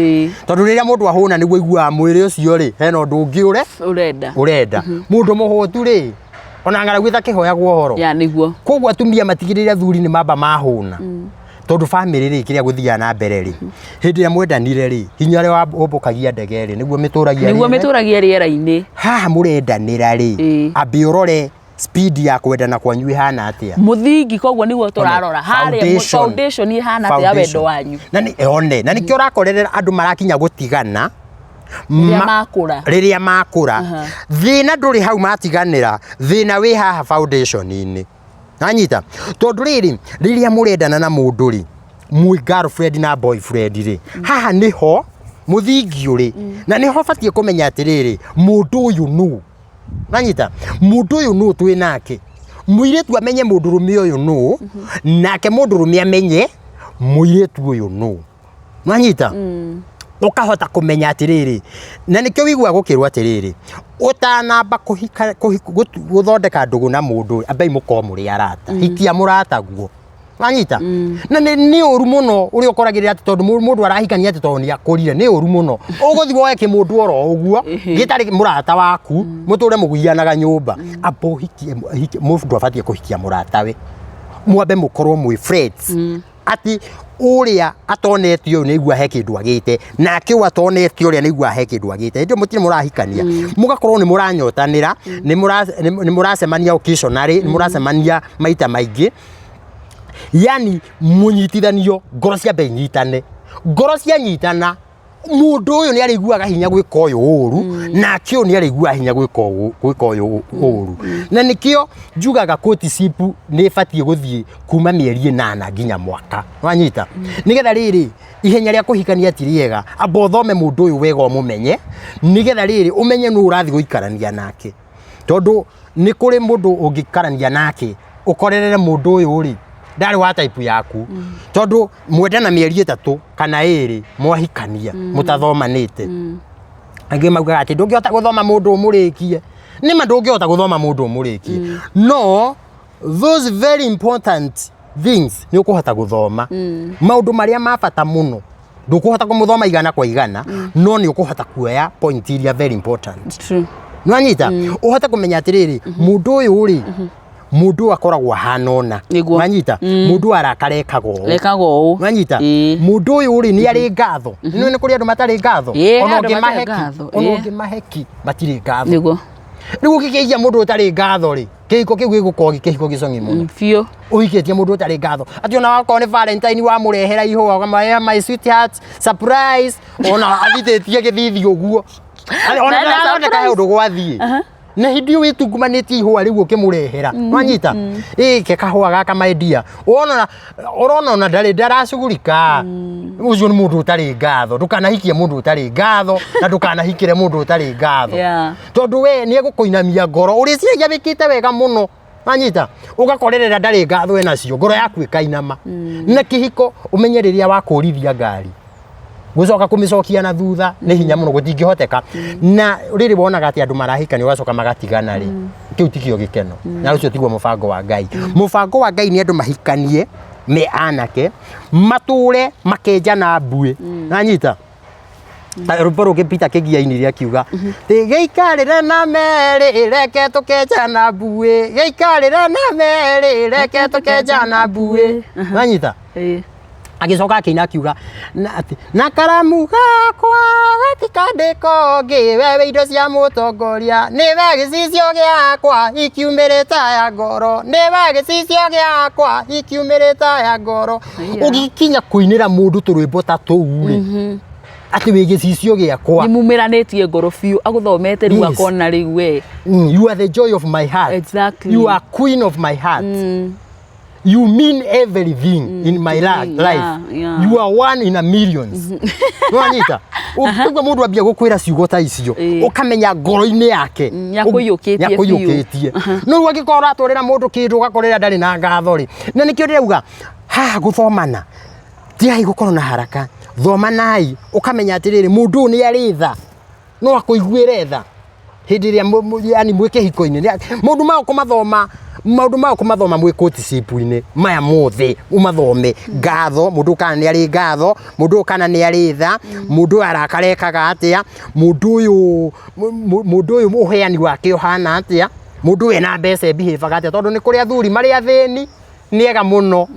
Tondũ rĩrĩa mũndũ ahũna nĩguo aiguaga mwĩrĩ ũcio rĩ, hena ũndũ ũngĩ ũrenda. Ũrenda. Mũndũ mũhũtu rĩ, Ona ng'aragu ĩtakĩhoyagwo ũhoro. Ya nĩguo. Koguo atumia matigĩrĩre athuri nĩ mamba mahũna. Tondũ bamĩrĩ rĩ, kĩrĩa gũthiaga na mbere rĩ, hĩndĩ ĩrĩa mwendanire rĩ, hinya ũrĩa ũmbũkagia ndege rĩ, nĩguo mĩtũragia Nĩguo rĩera. mĩtũragia rĩera-inĩ. Haha mũrendanĩra rĩ, ambe ũrore speed ya kwendana kwanyu ĩhana atĩa. Mũthingi koguo nĩguo tũrarora. Harĩa Foundation. foundation ĩhana atĩa ya wendo wanyu. Na nĩ one, na nĩkĩo ũrakorerera andũ marakinya gũtigana Rĩrĩa makũra. Rĩrĩa makũra. Thĩna ndũrĩ hau matiganĩra, thĩna wĩ haha foundation-inĩ. Nanyita? Tondũ rĩrĩ, rĩrĩa mũrendana na mũndũ rĩ, mwĩ girlfriend na boyfriend rĩ, haha nĩho mũthingi ũrĩ. Na nĩho ũbatiĩ kũmenya atĩrĩrĩ, mũndũ ũyũ nũ? Nanyita? Mũndũ ũyũ nũ twĩ nake? Mũirĩtu amenye mũndũrũme ũyũ nũ, nake mũndũrũme amenye mũirĩtu ũyũ nũ. Nwanyita? Ũkahota kũmenya atĩrĩrĩ, na nĩkĩo wĩiguaga gũkĩrwo atĩrĩrĩ, ũtanamba kũhika, gũthondeka ndũgũ na mũndũ, ambai mũkorwo mũrĩ arata. Hikia mũrataguo. Wanyita? Na nĩ ũru mũno ũrĩa ũkoragĩrĩra atĩ tondũ mũndũ arahikania atĩ tondũ nĩ akũrire, nĩ ũru mũno. Ũgũthiĩ woe kĩmũndũ oro ũguo, gĩtarĩ mũrata waku, mũtũre mũgianaga nyũmba. Amba ũhikie, mũndũ abatiĩ kũhikia mũratawe. Mwambe mũkorwo mwĩ friends. Atĩ ũrĩa atonete ũyũ nĩaigua he kĩndũ agĩte, nake ũyũ atonete ũrĩa nĩaigua he kĩndũ agĩte. Hĩndĩ ĩyo mũtirĩ mũrahikania. Mũgakorwo nĩ mũranyotanĩra, nĩ mũracemania occasionally, nĩ mũracemania maita maingĩ. Yani mũnyitithanio, ngoro ciambe inyitane. Ngoro cianyitana, mũndũ ũyũ nĩ arĩiguaga hinya gwĩka ũyũ ũru, nake ũyũ nĩ arĩiguaga hinya gwĩka ũyũ ũru. Na nĩkĩo njugaga courtship nĩ ĩbatiĩ gũthiĩ kuma mĩeri 8 nginya mwaka. Wanyita? Nĩgetha rĩrĩ, ihenya rĩa kũhikania ti rĩega, amba ũthome mũndũ ũyũ wega ũmũmenye, nĩgetha rĩrĩ, ũmenye nũ ũrathiĩ gũikarania nake. Tondũ nĩ kũrĩ mũndũ ũngĩikarania nake, ũkorerere mũndũ ũyũ rĩ, ndarĩ wa type yaku. Tondũ mwendana mĩeri 3 kana 2 mwahikania, mũtathomanĩte. Angĩ maugaga atĩ ndũngĩhota gũthoma mũndũ ũmũrĩkie. Nĩma ndũngĩhota gũthoma mũndũ ũmũrĩkie. No those very important things nĩ ũkũhota gũthoma. Maũndũ marĩa ma bata mũno ndũkũhota kũmũthoma igana kwa igana, no nĩ ũkũhota kuoya point iria very important. True. Nĩwanyita? Ũhote kũmenya atĩrĩrĩ, mũndũ ũyũ rĩ, mũndũ ũyũ akoragwo ahana ũna. Nĩguo. Nĩwanyita? Mũndũ ũyũ arakara ekaga ũũ. Ekaga ũũ. Nĩwanyita? Mũndũ ũyũ rĩ, nĩ arĩ ngatho. Nĩũĩ nĩ kũrĩ andũ matarĩ ngatho? Ona Andũ matarĩ ũngĩmahe ki, ngatho. ona ũngĩmahe ki, matirĩ ngatho. Nĩguo. Rĩu ũngĩkĩhikia mũndũ ũtarĩ ngatho rĩ, kĩhiko kĩu gĩgũkorwo gĩ kĩhiko gĩcong'i mũno. Biũ. Ũhikĩtie mũndũ ũtarĩ ngatho. Atĩ ona wakorwo nĩ Valentine wamũrehera ihũa, ũkamũhe my sweetheart, surprise, ona athithĩtie gĩthithi ũguo. Ona Na ena ndarathondeka he surprise. ũndũ gwathiĩ. Na hĩndĩ ĩyo wĩtungumanĩtie ihũa rĩu ũkĩmũrehera. Wanyita? Ĩ, ke kahũa gaka my dear. Ũrona, ũrona ona ndarĩ ndaracugurika. Ũcio nĩ mũndũ ũtarĩ ngatho. Ndũkanahikie mũndũ ũtarĩ ngatho, na ndũkanahikĩre mũndũ ũtarĩ ngatho. Tondũ we nĩ egũkũinamia ngoro. Ũrĩciragia wĩkĩte wega mũno. Wanyita? Ũgakorerera ndarĩ ngatho enacio, ngoro yaku ĩkainama. Na kĩhiko, ũmenye rĩrĩa wakũrithia ngari, gũcoka kũmĩcokia na thutha nĩ hinya mũno, gũtingĩhoteka. Na rĩrĩ wonaga atĩ andũ marahikania ũgacoka magatigana rĩ, kĩu tikĩo gĩkeno. Na ũcio tiguo mũbango wa Ngai. Mũbango wa Ngai nĩ andũ mahikanie me anake, matũre makenjana mbuĩ. Nanyita? Ta rwĩmbo rũngĩ Peter Kĩgia ainire akiuga, gĩikarĩre na merĩ reke tũkenjana mbuĩ, gĩikarĩre na merĩ reke tũkenjana mbuĩ. Nanyita? Agĩcoka akĩina akiuga na atĩ, na karamu gakwa gatikandĩka ũngĩ, we wĩ indo cia mũtongoria, nĩwe gĩcicio gĩakwa ikiumĩrĩte ya ngoro, nĩwe gĩcicio gĩakwa ikiumĩrĩte ya ngoro. Ũgĩkinya kũinĩra mũndũ tũrwĩmbo ta tũu rĩ, atĩ wĩ gĩcicio gĩakwa. Nĩ mumĩranĩtie ngoro biũ, agũthomete rĩu akona rĩu we. You are the joy of my heart. You are queen of my heart. You mean everything in my life. You are one in a millions. Nĩwanyita? Ũngĩigua mũndũ ambia gũkwĩra ciugo ta icio, ũkamenya ngoro-inĩ yake. Nĩakũiyũkĩtie biũ. Nĩakũiyũkĩtie. No rĩu angĩkorwo ũratwarĩra mũndũ kĩndũ ũgakorera ndarĩ na ngatho rĩ, na nĩkĩo ndĩrauga haha gũthomana, tigai gũkorwo na haraka, thomanai, ũkamenya atĩrĩrĩ, mũndũ ũyũ nĩ arĩ tha, no akũiguĩre tha. Hĩndĩ ĩrĩa yani mwĩ kĩhiko-inĩ, maũndũ maya ũkũmathoma, maũndũ maya ũkũmathoma mwĩ courtship-inĩ, maya mothe ũmathome, ngatho, mũndũ ũyũ kana nĩ arĩ ngatho, mũndũ ũyũ kana nĩ arĩ tha, mũndũ ũyũ arakara ekaga atĩa, mũndũ ũyũ ũheani wake ũhana atĩa, Mũndũ wĩna mbeca ebihĩbaga atĩa? Tondũ nĩ kũrĩ athuri marĩ athĩni nĩ ega mũno,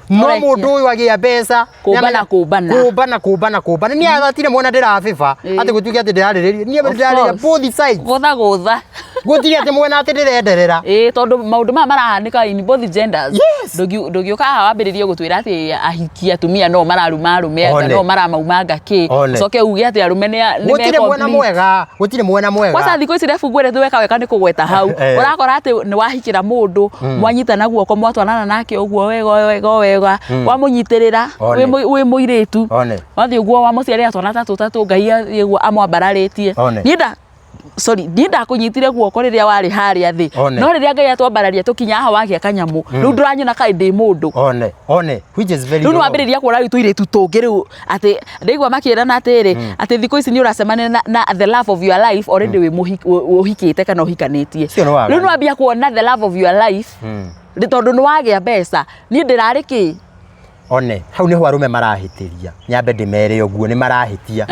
no Ũrekia. mũndũ ũyũ agĩa mbeca Kũmbana, kũmbana. Kũmbana, kũmbana, kũmbana. Niĩ hatirĩ mwena ndĩrabĩba atĩ gũtuĩke atĩ ndĩrarĩrĩria. Niĩ Of ndĩrarĩrĩria course. both sides. Gũtha gũtha. Gũtirĩ atĩ mwena atĩ ndĩrenderera. Ĩĩ, tondũ maũndũ maya marahanĩka in both genders. Yes. Ndũngĩũka haha wambĩrĩrie gũtwĩra atĩ ahiki atumia no mararuma arũme, anga One. no maramaumanga kĩ. One. Ũcoke uge atĩ arũme nĩ Gũtirĩ mwena me-complete. mwega, gũtirĩ mwena mwega. Kwanza thikũ ici rebu ngwĩre weka wega nĩ kũgweta hau. Ũrakora atĩ nĩ wahikĩra mũndũ, mwanyitana guoko, mwatwarana nake ũguo wega wega wega, wamũnyitĩrĩra One. wĩ mũirĩtu. One. Wathiĩ ũguo wamũciarĩra twana ta tũtatũ, Ngai athiĩ ũguo amwambararĩtie. One. Niĩ nda sorry, niĩ ndakũnyitire guoko rĩrĩa warĩ harĩa thĩ. One. No rĩrĩa Ngai atwambararia tũkinya haha wagĩa kanyamũ, rĩu ndũranyona kaĩ ndĩ mũndũ. One, one, which is very Rĩu nĩ wrong. wambĩrĩria kuona rĩu tũirĩtu tũngĩ rĩu atĩ ndaigua makĩrana atĩrĩ, atĩ thikũ ici nĩ ũracemania na the love of your life already wĩ ũhikĩte kana ũhikanĩtie. Ũcio nĩ waganu. Rĩu nĩ wambia kuona the love of your life nĩ tondũ nĩ wagĩa mbeca. Niĩ ndĩrarĩ kĩ? One, hau nĩho arũme marahĩtĩria. Nyambe ndĩmere ũguo, nĩ marahĩtia.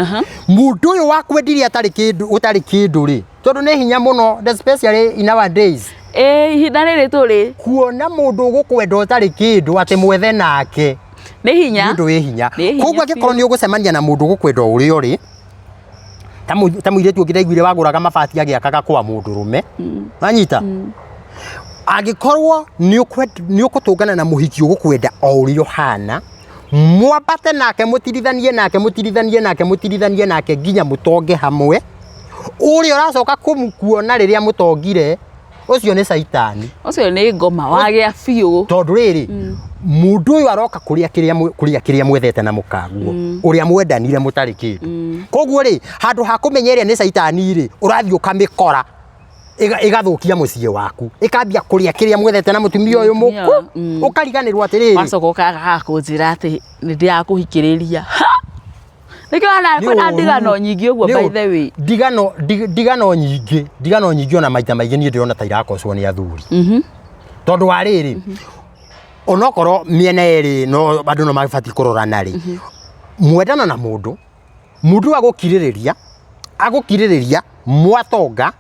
Mũndũ ũyũ wakwendirie atarĩ kĩndũ, ũtarĩ kĩndũ rĩ, tondũ nĩ hinya mũno, especially in our days. Ĩĩ, ihinda rĩrĩ tũrĩ. Kuona mũndũ ũgũkwenda ũtarĩ kĩndũ atĩ mwethe nake. Nĩ hinya. Nĩ ũndũ wĩ hinya. Nĩ hinya Koguo angĩkorwo biũ. nĩ ũgũcemania na mũndũ ũgũkwenda o ũrĩa ũrĩ, ta mũirĩtu ũngĩ ndaiguire wagũraga mabati agĩakaga kwa mũndũrũme. Wanyita? Angĩkorwo nĩ ũgũtũngana na mũhiki ũgũkwenda o ũrĩa ũhana, mwambate nake, mũtirithanie nake, mũtirithanie nake, mũtirithanie nake nginya mũtonge hamwe. Ũrĩa ũracoka kũmuona rĩrĩa mũtongire, ũcio nĩ caitani. Ũcio nĩ ngoma wagĩa biũ. Tondũ rĩrĩ, mũndũ ũyũ aroka kũrĩa kĩrĩa kũrĩa kĩrĩa mwethete na mũkaguo, ũrĩa mwendanire mũtarĩ kĩndũ. Koguo rĩ, handũ ha kũmenya ĩrĩa nĩ caitani rĩ, ũrathiĩ ũkamĩkora ĩgathũkia mũciĩ waku, ĩkambia kũrĩa kĩrĩa mwethete na mũtumia ũyũ mũkũ, ũkariganĩrwo atĩrĩrĩ. Wacoka ũkaga kũnjĩra atĩ nĩ ndĩrakũhikĩrĩria. Nĩkĩo wana kwĩna ndigano nyingĩ ũguo by the way. Ndigano, ndigano nyingĩ, ndigano nyingĩ ona maita maingĩ niĩ ndĩrona ta irakocwo nĩ athuri. Tondũ wa rĩrĩ, onokorwo mĩena ĩrĩ no andũ no mabatiĩ kũrorana rĩ, mwendana na mũndũ, mũndũ agũkirĩrĩria, agũkirĩrĩria mwatonga,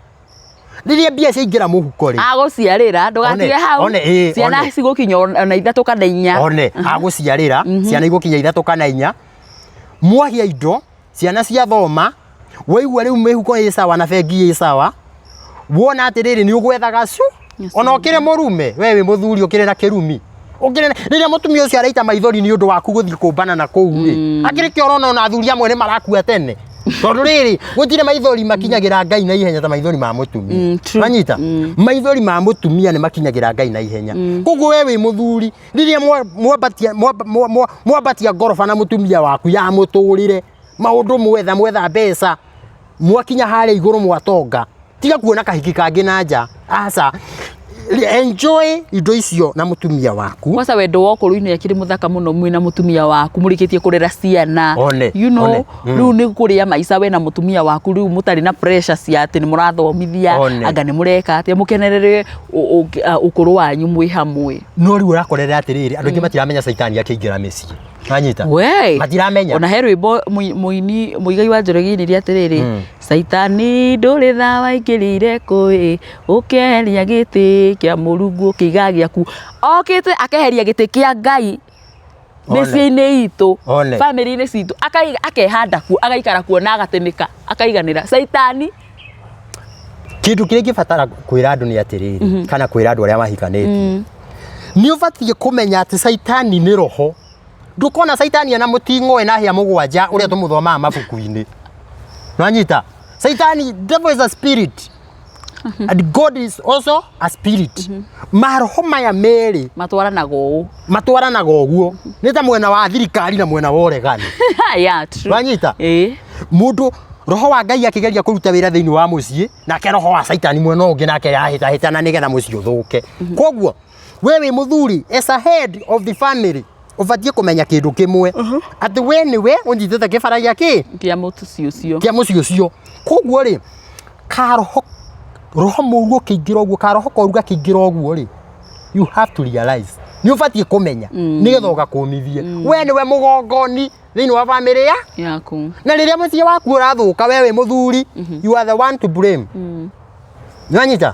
rĩrĩa mbia ciaingĩra mũhuko rĩ, Agũciarĩra, ndũgatige hau. One, ĩĩ, Ciana one. cigũkinya ona ithatũ kana inya. One, agũciarĩra, ciana igũkinya ithatũ kana inya, mwagĩa indo, ciana ciathoma, waigua rĩu mĩhuko ĩ sawa na bengi ĩ sawa, wona atĩrĩrĩ nĩ ũgwethaga cu, ona ũkĩrĩ mũrume, we wĩ mũthuri ũkĩrĩ na kĩrumi. Ũkĩrĩ na, rĩrĩa mũtumia ũcio araita maithori nĩ ũndũ waku gũthiĩ kũmbana na kũu rĩ, akĩrĩ kĩo ũrona ona athuri amwe nĩ marakua tene. Tondũ rĩrĩ, gũtirĩ maithori makinyagĩra Ngai na ihenya ta maithori ma mũtumia. True. Wanyita? Maithori ma mũtumia nĩ makinyagĩra Ngai na ihenya. Koguo we wĩ mũthuri, rĩrĩa mwambatia ngoroba na mũtumia waku ya mũtũrĩre, maũndũ mwetha, mwetha mbeca, mwakinya harĩa igũrũ mwatonga, tiga kuona kahiki kangĩ na nja. Aca. Enjoy indo icio na mũtumia waku. Kwanza wendo wa ũkũrũ-inĩ akĩrĩ mũthaka mũno mwĩna mũtumia waku, mũrĩkĩtie kũrera ciana. One, You know, one. Rĩu nĩ kũrĩa maica we na mũtumia waku rĩu mũtarĩ na pressure cia atĩ nĩ mũrathomithia, One. anga nĩ mũreka atĩa, mũkenerere ũkũrũ wanyu mwĩ hamwe. No rĩu ũrakorera atĩrĩrĩ, andũ aingĩ matiramenya caitani akĩingĩra mĩciĩ. Wanyita? We. Matiramenya. Ona he rwĩmbo mũini Muigai wa Njoroge ainire atĩrĩrĩ, Caitani ndũrĩ tha waingĩrire kũĩ, ũkeheria gĩtĩ kĩa Mũrungu ũkĩiga gĩaku. Okĩte akeheria gĩtĩ kĩa Ngai One. mĩciĩ-inĩ itũ, One. bamĩrĩ-inĩ citũ, akehanda kuo, agaikara kuo na agatĩnĩka, akaiganĩra. Caitani. Kĩndũ kĩrĩa ingĩbatara kwĩra andũ nĩ atĩrĩrĩ, kana kwĩra andũ arĩa mahikanĩtie, nĩ ũbatiĩ kũmenya atĩ caitani nĩ roho. Ndũkona caitani ena mũting'oe na hĩa mũgwanja ũrĩa tũmũthomaga mabuku-inĩ. Nwanyita? Caitani, devil is a spirit. And God is also a spirit. Maroho maya merĩ matwaranaga ũũ. Matwaranaga ũguo. Nĩ ta mwena wa thirikari na mwena wa ũregani. Yeah, true. Wanyita? Ĩĩ. Mũndũ roho wa Ngai akĩgeria kũruta wĩra thĩinĩ wa mũciĩ, nake roho wa Caitani mwena ũngĩ nake arahĩtahĩtana nĩgetha mũciĩ ũthũke. Koguo we wĩ mũthuri as a head of the family ũbatiĩ kũmenya kĩndũ kĩmwe, atĩ we nĩwe ũnyitĩte kĩbara gĩa kĩ? Kĩa mũciĩ ũcio. Kĩa mũciĩ ũcio. Koguo rĩ, karoho roho mũru ũkĩingĩra ũguo, karoho koru gakĩingĩra ũguo rĩ, you have to realize nĩ ũbatiĩ kũmenya nĩgetha ũgakũmithie. We nĩwe mũgongoni thĩinĩ wa bamĩrĩ ya yaku. Na rĩrĩa mũciĩ waku ũrathũka, we wĩ mũthuri, you are the one to blame. Nĩwanyita?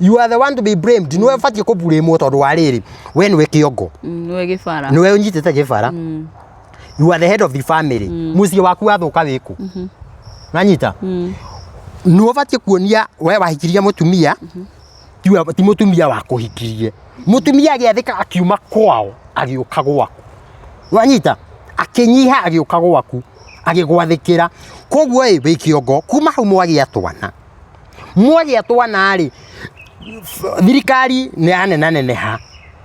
You are the one to be blamed. Nĩwe ũbatiĩ kũburĩmwo tondũ wa rĩrĩ, we nĩwe kĩongo. Nĩwe gĩbara. Nĩwe ũnyitĩte gĩbara. You are the head of the family. Mũciĩ waku wathũka wĩkũ? Nanyita? Nĩwe ũbatiĩ kuonia we wahikirie mũtumia, ti mũtumia wakũhikirie. Mũtumia agĩathĩka akiuma kwao agĩũka gwaku. Wanyita? Akĩnyiha agĩũka gwaku agĩgwathĩkĩra. Koguo ĩ wĩ kĩongo kuma hau mwagĩa twana. Mwagĩa twana rĩ, thirikari nĩ yanenaneneha.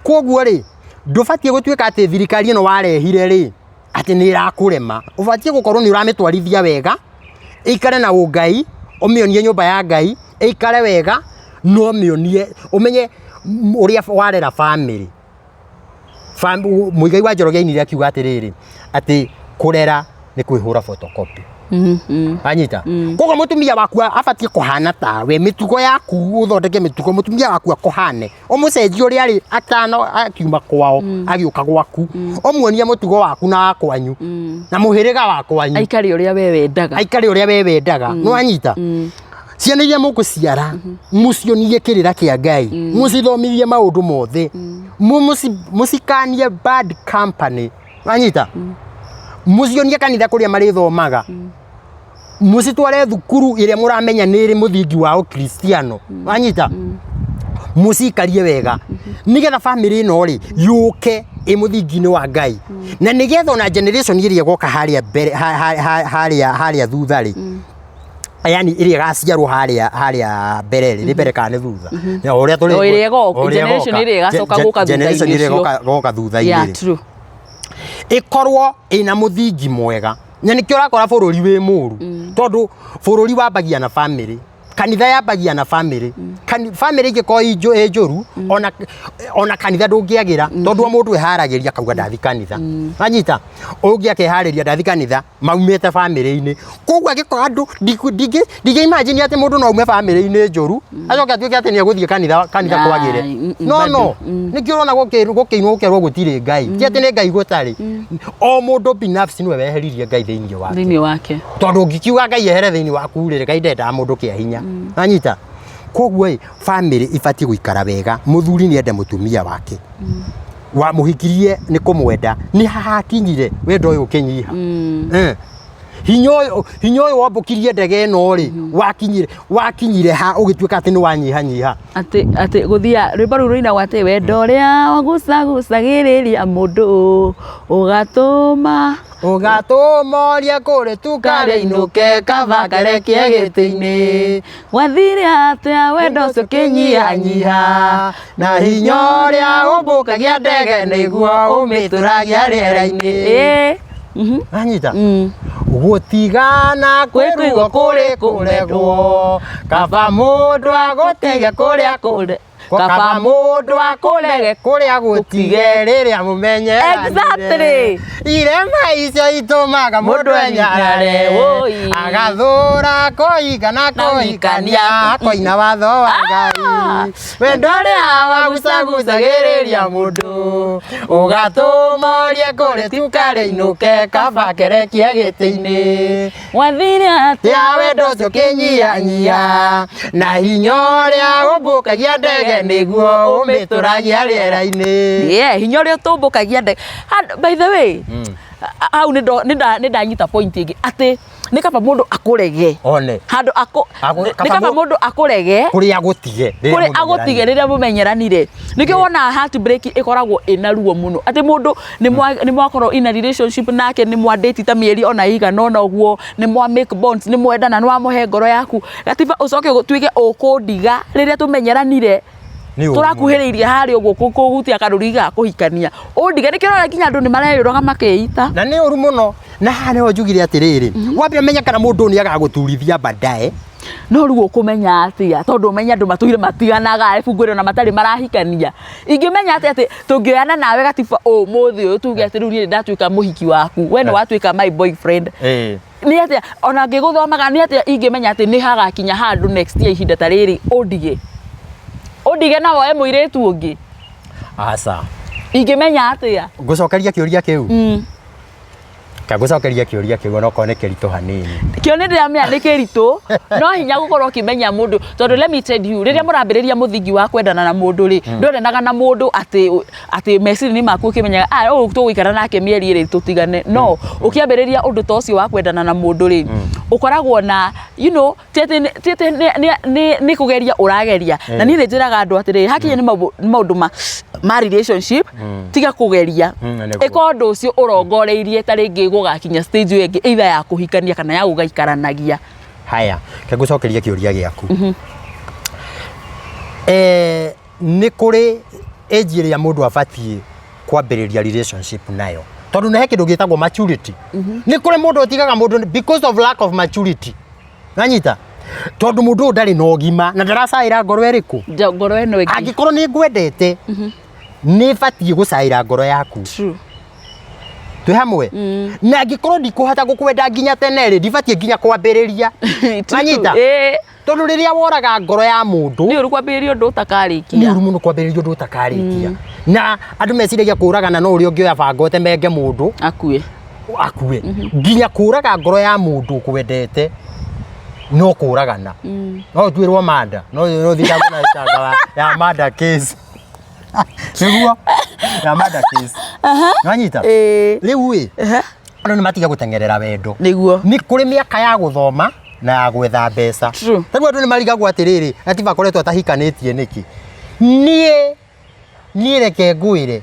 Koguo rĩ, ndũbatiĩ gũtuĩka atĩ thirikari ĩno warehire rĩ, atĩ nĩ ĩrakũrema. Ũbatiĩ gũkorwo nĩ ũramĩtwarithia wega, ĩikare na ũngai, ũmĩonie nyũmba ya Ngai, ĩikare wega, na ũmĩonie, ũmenye ũrĩa warera bamĩrĩ. Muigai wa Njoroge ainire akiuga atĩrĩrĩ, atĩ kũrera nĩ kwĩhũra photocopy. Wanyita? Koguo mũtumia waku abatiĩ kũhana tawe, mĩtugo yaku ũthondeke mĩtugo, mũtumia waku akũhane, ũmũcenjie ũrĩa arĩ atano akiuma kwao agĩũka gwaku, ũmuonie mũtugo waku na wa kwanyu na mũhĩrĩga wa kwanyu, Aikare ũrĩa we wendaga. Aikare ũrĩa we wendaga. Nĩwanyita? Ciana iria mũgũciara mũcionie kĩrĩra kĩa Ngai, mũcithomithie maũndũ mothe, mũcikanie bad company. Wanyita? Mũcionie kanitha kũrĩa marĩthomaga, mũcitware thukuru ĩrĩa mũramenya nĩ ĩrĩ mũthingi wa ũkristiano. Wanyita? Mũcikarie wega nĩgetha bamĩrĩ ĩno rĩ yũke ĩ mũthingi-inĩ wa Ngai, na nĩgetha ona generation ĩrĩa ĩgoka harĩa mbere harĩa thutha rĩ, yani ĩrĩa ĩgaciarwo harĩa mbere rĩ, nĩ mbere kana nĩ thutha? O ũrĩa tũrĩ O ĩrĩa ĩgoka, o ũrĩa generation ĩgoka. ĩrĩa ĩgacoka gũka thutha-inĩ Generation ĩrĩa ũcio. ĩgoka thutha-inĩ Yeah, rĩ, true. ĩkorwo ĩna mũthingi mwega. Na nĩkĩo ũrakora bũrũri wĩ mũru, tondũ bũrũri wambagia na bamĩrĩ, kanitha yambagia na bamĩrĩ. Bamĩrĩ ĩngĩkorwo ĩ njũru, ona kanitha ndũngĩagĩra, tondũ o mũndũ eharagĩria akauga ndathi kanitha. Wanyita? Ũngĩ akeharĩria ndathi kanitha, maumĩte bamĩrĩ-inĩ. Koguo angĩkorwo andũ ndingĩ imagine atĩ mũndũ no aume bamĩrĩ-inĩ njũru, acoke atuĩke atĩ nĩ egũthiĩ kanitha kwagĩre. No, Bado. no. Nĩkĩo ũrona gũkĩinwo gũkerwo gũtirĩ Ngai. Ti atĩ nĩ Ngai gũtarĩ. O mũndũ binafsi nĩwe weheririe Ngai thĩinĩ wake. Thĩinĩ wake. Tondũ ũngĩkiuga Ngai ehere thĩinĩ waku rĩ, Ngai ndendaga mũndũ kĩa hinya. Wanyita? Koguo ĩ, bamĩrĩ ibatiĩ gũikara wega. Mũthuri nĩ ende mũtumia wake. Wamũhikirie nĩ kũmwenda. Nĩ hahakinyire wendo ũyũ ũkĩnyiha. Hinya ũyũ wombũkirie ndege ĩno rĩ, wakinyire ha ũgĩtuĩka atĩ nĩ wanyihanyiha. Atĩ gũthia rwĩmbo rũu rũinagwo atĩ wendo ũrĩa wagucagucagĩrĩria mũndũ ũgatũma Ũgatũma ũrie kũrĩ tukarĩ inũke kaba karekie gĩtĩ-inĩ. Gwathire atĩa wendo ũcio ũkĩnyihanyiha, na hinya ũrĩa ũmbũkagia ndege nĩguo ũmĩtũragia rĩera-inĩ. Wanyita? Gũtigana kwĩruo kũrĩ kũregwo, kaba mũndũ agũtige kũrĩa Kũrĩ. Kaba mũndũ akũrege kũrĩa gũtige rĩrĩa mũmenyeranire. Exactly. Irema icio itũmaga mũndũ enyarare, Woi. agathũra kũhinga na kũhikania, akoina watho wa Ngai. Wendo ũrĩa wagucagucagĩrĩria mũndũ ũgatũma ũrie kũrĩ tukarĩ inũke kaba kerekie gĩtĩ-inĩ. Wathire atĩa Tia wendo ũcio ũkĩnyihanyiha, na hinya ũrĩa ũmbũkagia ndege nĩguo ũmĩtũragia rĩera-inĩ. Yeah, hinya ũrĩa ũtũmbũkagia ndege. By the way, hau nĩ ndanyita point ĩngĩ atĩ nĩ kaba mũndũ akũrege. One. Handũ akũ Agũ- nĩ kaba kaba mũndũ akũrege Kũrĩa agũtige rĩrĩa kũrĩ agũtige mũmenyeranire. rĩrĩa mũmenyeranire. Nĩkĩo wonaga heartbreak ĩkoragwo ĩna ruo mũno, atĩ mũndũ nĩ mwakorwo in a relationship nake, nĩ mwa date ta mĩeri ona ĩigana ũna ũguo, nĩ mwa make bonds, nĩ mwendana, nĩ wamũhe ngoro yaku, gatiba ũcoke ũtuĩke ũkũndiga rĩrĩa tũmenyeranire. Nĩ ũru mũno. Tũrakuhĩrĩirie harĩa ũguo kũhutia karũrigi ga kũhikania, ũndige. Nĩkĩo ũrona nginya andũ nĩ mareyũraga makĩita. Na nĩ ũru mũno. Na haha nĩho njugire atĩrĩrĩ, wambe ũmenye kana mũndũ ũyũ nĩ agagũturithia baadaye. No rĩu ũkũmenya atĩa, tondũ ũmenye andũ matũire matiganaga arabu ngwĩre ona matarĩ marahikania. Ingĩmenya atĩa atĩ tũngĩoyana nawe gatiba ũmũthĩ ũyũ tuge atĩ rĩu niĩ nĩndatuĩka mũhiki waku, we nĩ watuĩka my boyfriend. Nĩ atĩa ona ngĩgũthomaga, nĩ atĩa ingĩmenya atĩ nĩ hagakinya handũ next year ihinda ta rĩrĩ ũndige? Ũndige na woe mũirĩtu ũngĩ? Aca. Ingĩmenya atĩa? Ngũcokeria kĩũria kĩu. Ngagũcokeria kĩũria kĩu onokorwo nĩ kĩritũ hanini. Kĩo nĩ ndĩramenya nĩ kĩritũ, no hinya gũkorwo ũkĩmenya mũndũ, tondũ let me tell you, rĩrĩa mũrambĩrĩria mũthingi wa kwendana na mũndũ rĩ, ndwendanaga na mũndũ atĩ meciria-inĩ maku ũkĩmenyaga, ah, ũyũ tũgũikara nake mĩeri ĩrĩ tũtigane. No ũkĩambĩrĩria ũndũ ta ũcio wa kwendana na mũndũ rĩ, ũkoragwo na ti atĩ ti atĩ nĩ kũgeria ũrageria. Na niĩ nĩ njĩraga andũ atĩrĩrĩ, hakinya nĩ maũndũ ma relationship, tiga kũgeria. Nĩguo. Ĩka ũndũ ũcio ũrongoreirie ta rĩngĩ gũgakinya stage ĩyo ĩngĩ, either ya kũhikania kana ya gũgaikaranagia. Haya, reke ngũcokerie kĩũria gĩaku. Nĩ kũrĩ age ĩrĩa mũndũ abatiĩ kwambĩrĩria relationship nayo, tondũ nĩ he kĩndũ gĩtagwo maturity. Nĩ kũrĩ mũndũ ũtigaga mũndũ because of lack of maturity. Nanyita? Tondũ mũndũ ũyũ ndarĩ na ũgima na ndaracaĩra ngoro ĩrĩkũ? Ngoro ĩno ĩngĩ. Angĩkorwo nĩ ngwendete, nĩ batiĩ gũcaĩra ngoro yaku. True. Twĩ hamwe? Na angĩkorwo ndikũhota gũkwenda nginya tene rĩ, ndibatiĩ nginya kwambĩrĩria. Nanyita? Ĩĩ. Tondũ rĩrĩa woraga ngoro ya mũndũ, nĩ ũru kwambĩrĩria ũndũ ũtakarĩkia. Nĩ ũru mũno kwambĩrĩria ũndũ ũtakarĩkia. Na andũ meciragia kũragana no ũrĩa ũngĩoya banga ũtemenge mũndũ akue. Akue. Nginya kũraga ngoro ya mũndũ ũkwendete no kũragana. No ũtuĩrwo murder, no ũthitangwo na thitango ya murder case. Nĩguo ya murder case. Nĩwanyita? Ĩĩ. Rĩu ĩ, andũ nĩ matiga gũteng'erera wendo. Nĩguo. Nĩ kũrĩ mĩaka ya gũthoma na ya gwetha mbeca. True. Ta rĩu andũ nĩ marigagwo atĩrĩrĩ, Latifa akoretwo atahikanĩtie nĩkĩ? Niĩ reke ngwĩre,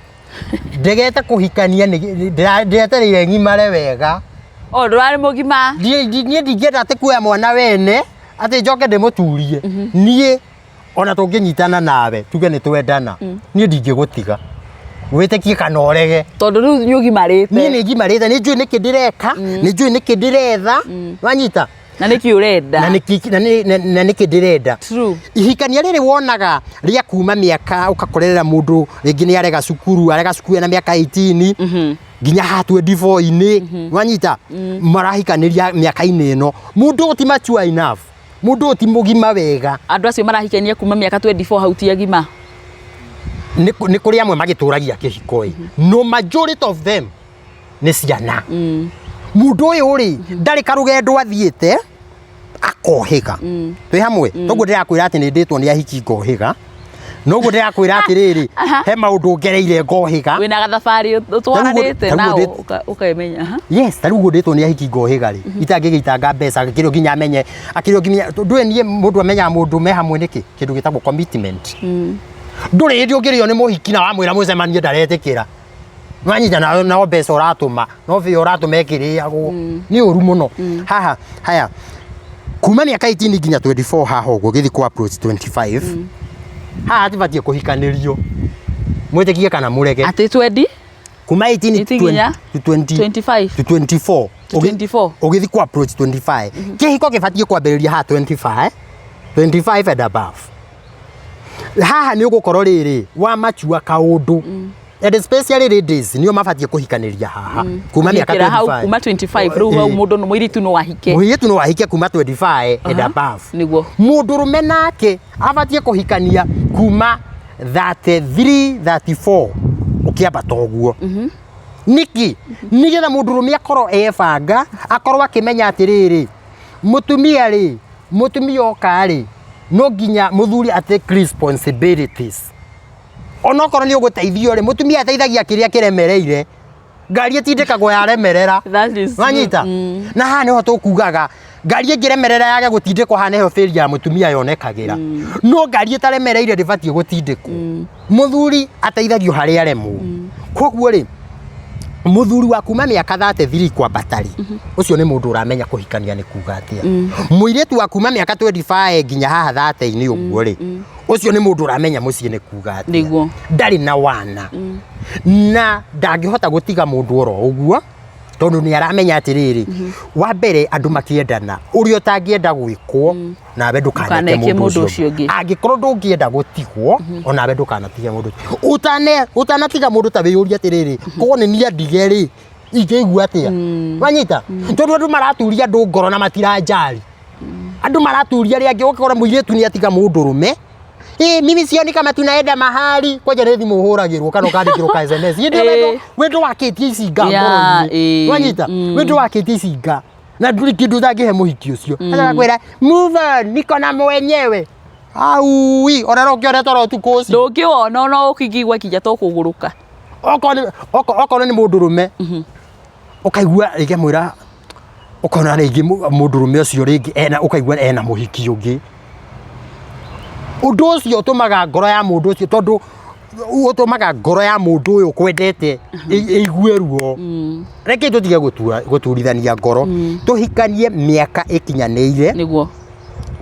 ndegete kũhikania ndĩretereire ng'imare wega. O, ndũrarĩ mũgima. Niĩ ndingĩenda atĩ kuoya mwana wene, atĩ njoke ndĩmũturie. Niĩ ona tũngĩnyitana nawe, tuge nĩ twendana, niĩ ndingĩgũtiga. Wĩtĩkie kana ũrege. Tondũ rĩu nĩ ũgimarĩte. Niĩ nĩ ngimarĩte, nĩ njũĩ nĩkĩ ndĩreka, nĩ njũĩ nĩkĩ ndĩretha, wanyita? Na nĩkĩ ũrenda. Na nĩkĩ ndĩrenda. True. Ihikania rĩrĩ wonaga rĩa kuma mĩaka ũgakorerera mũndũ rĩngĩ nĩ arega cukuru, arega cukuru ena mĩaka 18, nginya haha 24-inĩ, wanyita? Marahikanĩria mĩaka-inĩ ĩno. Mũndũ ũyũ ti mature enough. Mũndũ ũyũ ti mũgima wega. Andũ acio marahikania kuma mĩaka 24 hau ti agima. Nĩ kũrĩ amwe magĩtũragia kĩhiko ĩ. No majority of them nĩ ciana. Mũndũ ũyũ rĩ, ndarĩ karũgendo athiĩte akohĩga. Twĩ hamwe? Toguo ndĩrakwĩra atĩ nĩ ndĩtwo nĩ ahiki ngohĩga. Noguo ndĩrakwĩra atĩrĩrĩ, he maũndũ ngereire ngohĩga. Wĩna gathabarĩ ũtwaranĩte Tarĩu nao ũkemenya. Yes, tarĩu ũguo ndĩtwo nĩ ahiki ngohĩga rĩ, itangĩgĩitanga mbeca, akĩrĩ o nginya amenye, akĩrĩ o nginya, ndũĩ niĩ mũndũ amenyaga mũndũ me hamwe nĩkĩ? Kĩndũ gĩtagwo commitment. Ndũrĩ hĩndĩ ũngĩrĩo nĩ mũhiki na wamwĩra mũcemanie ndaretĩkĩra. Nwanyita nao mbeca ũratũma, no bĩa ũratũma ĩkĩrĩagwo. Nĩ ũru mũno. Haha, haya, kuma mĩaka 18 nginya 24 haha ũguo ũgĩthiĩ kũ approach 25, haha hatibatiĩ kũhikanĩrio. Mwĩtĩkie kana mũrege. Atĩ twendi? Kuma 18 Eighteen nginya? to 20 25. to 24. To 24. Ũgĩthiĩ kũ approach 25. Kĩhiko gĩbatiĩ kwambĩrĩria haha 25, 25 and above. Haha nĩ ũgũkorwo rĩrĩ wa mature kaũndũ. And especially ladies nĩo mabatiĩ kũhikanĩria haha kuma mĩaka Kũhikĩra hau 25. kuma 25 rĩu hau mũndũ mũirĩtu no ahike. Mũirĩtu no ahike kuma 25 and above. Nĩguo. Mũndũrũme nake abatiĩ kũhikania kuma 33, 34 ũkĩambata ũguo. Nĩkĩ? Nĩgetha mũndũrũme akorwo ebanga, akorwo akĩmenya atĩrĩrĩ, mũtumia rĩ, mũtumia oka rĩ, no nginya mũthuri a take responsibilities. Onokorwo nĩ ũgũteithio rĩ, mũtumia ateithagia kĩrĩa kĩremereire. Ngari ĩtindĩkagwo yaremerera. That is true. Wanyita? Na haha nĩho tũkugaga ngari ĩngĩremerera yage gũtindĩkwo, haha nĩho failure ya mũtumia yonekagĩra. No ngari ĩtaremereire ndĩbatiĩ gũtindĩkwo. Mũthuri ateithagio harĩa aremwo. Koguo rĩ, mũthuri wa kuma mĩaka 33 kwambata rĩ, ũcio nĩ mũndũ ũramenya kũhikania nĩ kuga atĩa. Mũirĩtu wa kuma mĩaka 25 nginya haha 30-inĩ ũguo rĩ, ũcio nĩ mũndũ ũramenya mũciĩ nĩ kuga atĩa. Nĩguo. Ndarĩ na wana. Na ndangĩhota gũtiga mũndũ oro ũguo, tondũ nĩ aramenya atĩrĩrĩ, wa mbere andũ makĩendana, ũrĩa ũtangĩenda gwĩkwo, nawe ndũkaneke Ndũkaneke mũndũ mũndũ ũcio ũcio ũngĩ. ũngĩ. Angĩkorwo ndũngĩenda gũtigwo, onawe ndũkanatige mũndũ ũcio. Ũtanatiga mũndũ ta wĩyũrie atĩrĩrĩ, korwo nĩ niĩ andige rĩ, ingĩigua atĩa? Wanyita? Tondũ andũ maraturia andũ ngoro na matiranjari. Andũ maraturia arĩa angĩ, ũgakora mũirĩtu nĩ atiga mũndũrũme, Ĩ, mimi sioni kama tunaenda mahali kwanja nĩ thimũ ũhũragĩrwo kana ũkandĩkĩrwo ka SMS hĩndĩ ĩyo wendo wendo wakĩtie icinga Yeah, ngoro-inĩ ĩĩ, wanyita wendo wakĩtie icinga na ndũrĩ kĩndũ ũtangĩhe mũhiki ũcio agakwĩra move on niko na mwenyewe aui ona no ũkĩone toro ũtukũ ũcio Ndũngĩwona ona ũkĩigua kinya to kũgũrũka. okorwo nĩ- oko- okorwo nĩ mũndũrũme ũkaigua rĩngĩ mwĩra ũkona rĩngĩ mũ- mũndũrũme ũcio rĩngĩ ena ũkaigua ena mũhiki ũngĩ ũndũ ũcio ũtũmaga ngoro ya mũndũ ũcio tondũ ũtũmaga ngoro ya mũndũ ũyũ ũkwendete ĩ- ĩigue ruo reke tũtige gũtura- gũturithania ngoro tũhikanie mĩaka ĩkinyanĩire Nĩguo.